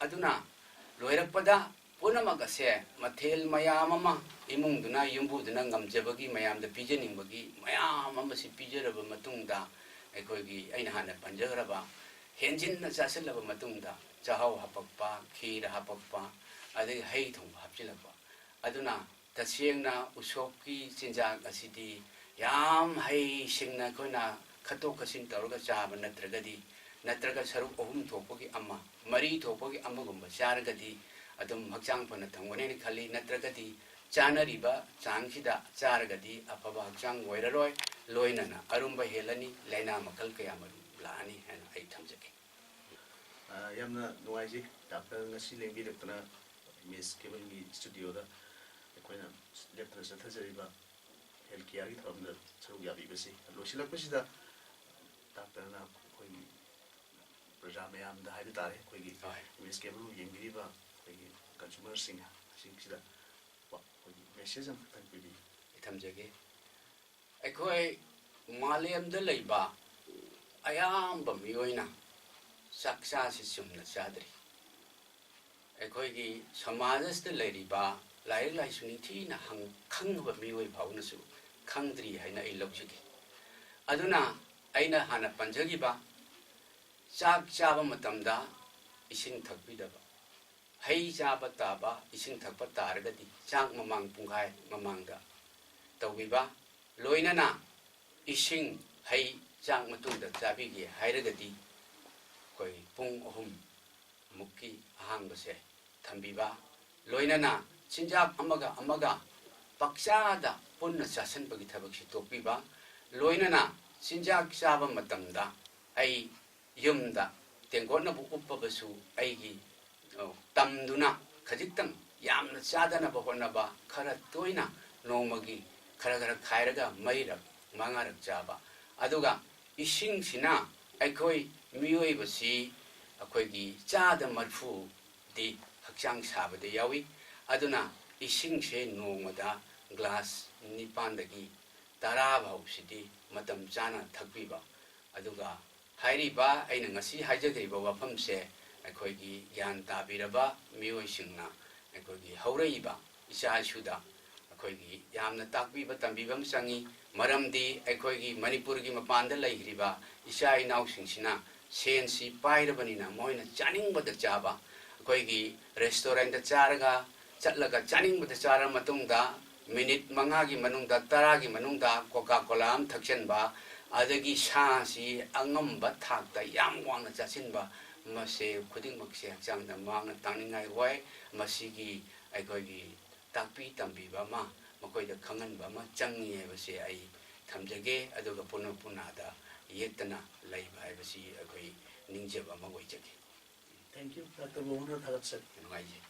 ꯑꯗꯨꯅ ꯂꯣꯏꯔꯛꯄꯗ ꯄꯨꯝꯅꯃꯛ ꯑꯁꯦ ꯃꯊꯦꯜ ꯃꯌꯥꯝ ꯑꯃ ꯏꯃꯨꯡꯗꯨꯅ, ꯌꯨꯝꯕꯨꯗꯨꯅ ꯉꯝꯖꯕꯒꯤ, ꯃꯌꯥꯝꯗ ꯄꯤꯖꯅꯤꯡꯕꯒꯤ ꯃꯌꯥꯝ ꯑꯃꯁꯤ ꯄꯤꯖꯔꯕ ꯃꯇꯨꯡꯗ, ꯑꯩꯈꯣꯏꯒꯤ ꯑꯩꯅ ꯍꯥꯟꯅ ꯄꯟꯖꯈ꯭ꯔꯕ ꯍꯦꯟꯖꯤꯟꯅ ꯆꯥꯁꯤꯜꯂꯕ ꯃꯇꯨꯡꯗ ꯆꯥꯛꯍꯥꯎ ꯍꯥꯄꯛꯄ, ꯈꯤꯔ ꯍꯥꯄꯛꯄ, ꯑꯗꯒꯤ ꯍꯩ ꯊꯣꯡꯕ ꯍꯥꯞꯆꯤꯜꯂꯛꯄ꯫ ꯑꯗꯨꯅ ꯇꯁꯦꯡꯅ ꯎꯁꯣꯞꯀꯤ ꯆꯤꯟꯖꯥꯛ ꯑꯁꯤꯗꯤ ꯌꯥꯝ ꯍꯩꯁꯤꯡꯅ ꯑꯩꯈꯣꯏꯅ ꯈꯠꯇꯣꯛ ꯈꯠꯆꯤꯟ ꯇꯧꯔꯒ ꯆꯥꯕ ꯅꯠꯇ꯭ꯔꯒꯗꯤ, ꯅꯠꯇ꯭ꯔꯒ ꯁꯔꯨꯛ ꯑꯍꯨꯝ ꯊꯣꯛꯄꯒꯤ ꯑꯃ, ꯃꯔꯤ ꯊꯣꯛꯄꯒꯤ ꯑꯃꯒꯨꯝꯕ ꯆꯥꯔꯒꯗꯤ ꯑꯗꯨꯝ ꯍꯛꯆꯥꯡ ꯐꯅ ꯊꯝꯒꯅꯦꯅ ꯈꯜꯂꯤ꯫ ꯅꯠꯇ꯭ꯔꯒꯗꯤ ꯆꯥꯅꯔꯤꯕ ꯆꯥꯡꯁꯤꯗ ꯆꯥꯔꯒꯗꯤ ꯑꯐꯕ ꯍꯛꯆꯥꯡ ꯑꯣꯏꯔꯔꯣꯏ, ꯂꯣꯏꯅꯅ ꯑꯔꯨꯝꯕ ꯍꯦꯜꯂꯅꯤ, ꯂꯥꯏꯅꯥ ꯃꯈꯜ ꯀꯌꯥꯃꯔꯨꯝ ꯂꯥꯛꯑꯅꯤ ꯍꯥꯏꯅ ꯑꯩ ꯊꯝꯖꯒꯦ꯫ ꯑ, ꯌꯥꯝꯅ ꯅꯨꯡꯉꯥꯏꯖꯩ ꯗꯥꯛꯇꯔ ꯉꯁꯤ ꯂꯦꯡꯕꯤꯔꯛꯇꯅ ꯃꯤꯁ ꯀꯦꯕꯜꯒꯤ ꯁ꯭ꯇꯨꯗꯤꯑꯣꯗ ꯑꯩꯈꯣꯏꯅ ꯂꯦꯞꯇꯅ ꯆꯠꯊꯖꯔꯤꯕ ꯍꯦꯜꯊ ꯀꯤꯌꯔꯒꯤ ꯊꯧꯔꯝꯗ ꯁꯔꯨꯛ ꯌꯥꯕꯤꯕꯁꯤ꯫ ꯂꯣꯏꯁꯤꯜꯂꯛꯄꯁꯤꯗ ꯗꯥꯛꯇꯔꯅ ꯑꯩꯈꯣꯏꯒꯤ ꯄ꯭ꯔꯖꯥ ꯃꯌꯥꯝꯗ ꯍꯥꯏꯕ ꯇꯥꯔꯦ, ꯑꯩꯈꯣꯏꯒꯤ ꯍꯣꯏ꯫ ꯃꯤꯁ ꯀꯦꯕꯜꯕꯨ ꯌꯦꯡꯕꯤꯔꯤꯕ ꯑꯩꯈꯣꯏꯒꯤ ꯀꯟꯁꯨꯃꯔꯁꯤꯡ ꯑꯁꯤꯒꯤꯁꯤꯗ ꯑꯩꯈꯣꯏꯒꯤ ꯃꯦꯁꯦꯖ ꯑꯃꯈꯛꯇꯪ ꯄꯤꯕꯤꯌꯨ꯫ ꯑꯩ ꯊꯝꯖꯒꯦ꯫ ꯑꯩꯈꯣꯏ ꯃꯥꯂꯦꯝꯗ ꯂꯩꯕ ꯑꯌꯥꯝꯕ ꯃꯤꯑꯣꯏꯅ ꯆꯥꯛ ꯆꯥꯁꯤ ꯆꯨꯝꯅ ꯆꯥꯗ꯭ꯔꯤ꯫ ꯑꯩꯈꯣꯏꯒꯤ ꯁꯃꯥꯖ ꯑꯁꯤꯗ ꯂꯩꯔꯤꯕ ꯂꯥꯏꯔꯤꯛ ꯂꯥꯏꯁꯨ ꯅꯤꯡꯊꯤꯅ ꯍꯪ-, ꯈꯪꯉꯕ ꯃꯤꯑꯣꯏ ꯐꯥꯎꯅꯁꯨ ꯈꯪꯗ꯭ꯔꯤ ꯍꯥꯏꯅ ꯑꯩ ꯂꯧꯖꯒꯦ꯫ ꯑꯗꯨꯅ ꯑꯩꯅ ꯍꯥꯟꯅ ꯄꯟꯖꯈꯤꯕ ꯆꯥꯛ ꯆꯥꯕ ꯃꯇꯝꯗ ꯏꯁꯤꯡ ꯊꯛꯄꯤꯗꯕ, ꯍꯩ ꯆꯥꯕ ꯇꯥꯕ, ꯏꯁꯤꯡ ꯊꯛꯄ ꯇꯥꯔꯒꯗꯤ ꯆꯥꯛ ꯃꯃꯥꯡ ꯄꯨꯡꯈꯥꯏ ꯃꯃꯥꯡꯗ ꯇꯧꯕꯤꯕ, ꯂꯣꯏꯅꯅ ꯏꯁꯤꯡ, ꯍꯩ ꯆꯥꯛ ꯃꯇꯨꯡꯗ ꯆꯥꯕꯤꯒꯦ ꯍꯥꯏꯔꯒꯗꯤ ꯑꯩꯈꯣꯏ ꯄꯨꯡ ꯑꯍꯨꯝ ꯃꯨꯛꯀꯤ ꯑꯍꯥꯡꯕꯁꯦ ꯊꯝꯕꯤꯕ, ꯂꯣꯏꯅꯅ ꯆꯤꯟꯖꯥꯛ ꯑꯃꯒ ꯑꯃꯒ ꯄꯥꯛꯆꯥꯗ ꯄꯨꯟꯅ ꯆꯥꯁꯤꯟꯕꯒꯤ ꯊꯕꯛꯁꯤ ꯇꯣꯛꯄꯤꯕ, ꯂꯣꯏꯅꯅ ꯆꯤꯟꯖꯥꯛ ꯆꯥꯕ ꯃꯇꯝꯗ ꯑꯩ ꯌꯨꯝꯗ ꯇꯦꯡꯀꯣꯠꯅꯕꯨ ꯎꯞꯄꯕꯁꯨ ꯑꯩꯒꯤ, ꯑ, ꯇꯝꯗꯨꯅ ꯈꯖꯤꯛꯇꯪ ꯌꯥꯝꯅ ꯆꯥꯗꯅꯕ ꯍꯣꯠꯅꯕ, ꯈꯔ ꯇꯣꯏꯅ ꯅꯣꯡꯃꯒꯤ ꯈꯔ ꯈꯔ ꯈꯥꯏꯔꯒ ꯃꯔꯤꯔꯛ ꯃꯉꯥꯔꯛ ꯆꯥꯕ꯫ ꯑꯗꯨꯒ ꯏꯁꯤꯡꯁꯤꯅ ꯑꯩꯈꯣꯏ ꯃꯤꯑꯣꯏꯕꯁꯤ ꯑꯩꯈꯣꯏꯒꯤ ꯆꯥꯗ ꯃꯔꯤꯐꯨꯗꯤ ꯍꯛꯆꯥꯡ ꯁꯥꯕꯗ ꯌꯥꯎꯏ꯫ ꯑꯗꯨꯅ ꯏꯁꯤꯡꯁꯦ ꯅꯣꯡꯃꯗ ꯒ꯭ꯂꯥꯁ ꯅꯤꯄꯥꯟꯗꯒꯤ ꯇꯔꯥ ꯐꯥꯎꯁꯤꯗꯤ ꯃꯇꯝ ꯆꯥꯅ ꯊꯛꯄꯤꯕ꯫ ꯑꯗꯨꯒ ꯍꯥꯏꯔꯤꯕ ꯑꯩꯅ ꯉꯁꯤ ꯍꯥꯏꯖꯈ꯭ꯔꯤꯕ ꯋꯥꯐꯝꯁꯦ ꯑꯩꯈꯣꯏꯒꯤ ꯒ꯭ꯌꯥꯟ ꯇꯥꯕꯤꯔꯕ ꯃꯤꯑꯣꯏꯁꯤꯡꯅ ꯑꯩꯈꯣꯏꯒꯤ ꯍꯧꯔꯛꯏꯕ ꯏꯆꯥ ꯏꯁꯨꯗ ꯑꯩꯈꯣꯏꯒꯤ ꯌꯥꯝꯅ ꯇꯥꯛꯄꯤꯕ ꯇꯝꯕꯤꯕ ꯑꯃ ꯆꯪꯉꯤ꯫ ꯃꯔꯝꯗꯤ ꯑꯩꯈꯣꯏꯒꯤ ꯃꯅꯤꯄꯨꯔꯒꯤ ꯃꯄꯥꯟꯗ ꯂꯩꯈ꯭ꯔꯤꯕ ꯏꯆꯥ ꯏꯅꯥꯎꯁꯤꯡꯁꯤꯅ ꯁꯦꯟꯁꯤ ꯄꯥꯏꯔꯕꯅꯤꯅ ꯃꯣꯏꯅ ꯆꯥꯅꯤꯡꯕꯗ ꯆꯥꯕ, ꯑꯩꯈꯣꯏꯒꯤ ꯔꯦꯁꯇꯨꯔꯦꯟꯗ ꯆꯥꯔꯒ ꯆꯠꯂꯒ ꯆꯥꯅꯤꯡꯕꯗ ꯆꯥꯔ ꯃꯇꯨꯡꯗ ꯃꯤꯅꯤꯠ ꯃꯉꯥꯒꯤ ꯃꯅꯨꯡꯗ, ꯇꯔꯥꯒꯤ ꯃꯅꯨꯡꯗ ꯀꯣꯀꯥ ꯀꯣꯂꯥ ꯑꯃ ꯊꯛꯆꯟꯕ, ꯑꯗꯒꯤ ꯁꯥꯁꯤ ꯑꯉꯝꯕ ꯊꯥꯛꯇ ꯌꯥꯝ ꯋꯥꯡꯅ ꯆꯥꯁꯤꯟꯕ, ꯃꯁꯦ ꯈꯨꯗꯤꯡꯃꯛꯁꯦ ꯍꯛꯆꯥꯡꯗ ꯃꯥꯡꯅ ꯇꯥꯛꯅꯤꯡꯉꯥꯏ ꯑꯣꯏ꯫ ꯃꯁꯤꯒꯤ ꯑꯩꯈꯣꯏꯒꯤ ꯇꯥꯛꯄꯤ ꯇꯝꯕꯤꯕ ꯑꯃ, ꯃꯈꯣꯏꯗ ꯈꯪꯍꯟꯕ ꯑꯃ ꯆꯪꯉꯤ ꯍꯥꯏꯕꯁꯦ ꯑꯩ ꯊꯝꯖꯒꯦ꯫ ꯑꯗꯨꯒ ꯄꯨꯟꯅ ꯄꯨꯟꯅꯗ ꯌꯦꯠꯇꯅ ꯂꯩꯕ ꯍꯥꯏꯕꯁꯤ ꯑꯩꯈꯣꯏ ꯅꯤꯡꯖꯕ ꯑꯃ ꯑꯣꯏꯖꯒꯦ꯫ Thank you, Doctor ꯃꯣꯍꯟꯗ ꯊꯥꯒꯠꯆꯔꯤ꯫ ꯅꯨꯡꯉꯥꯏꯖꯩ꯫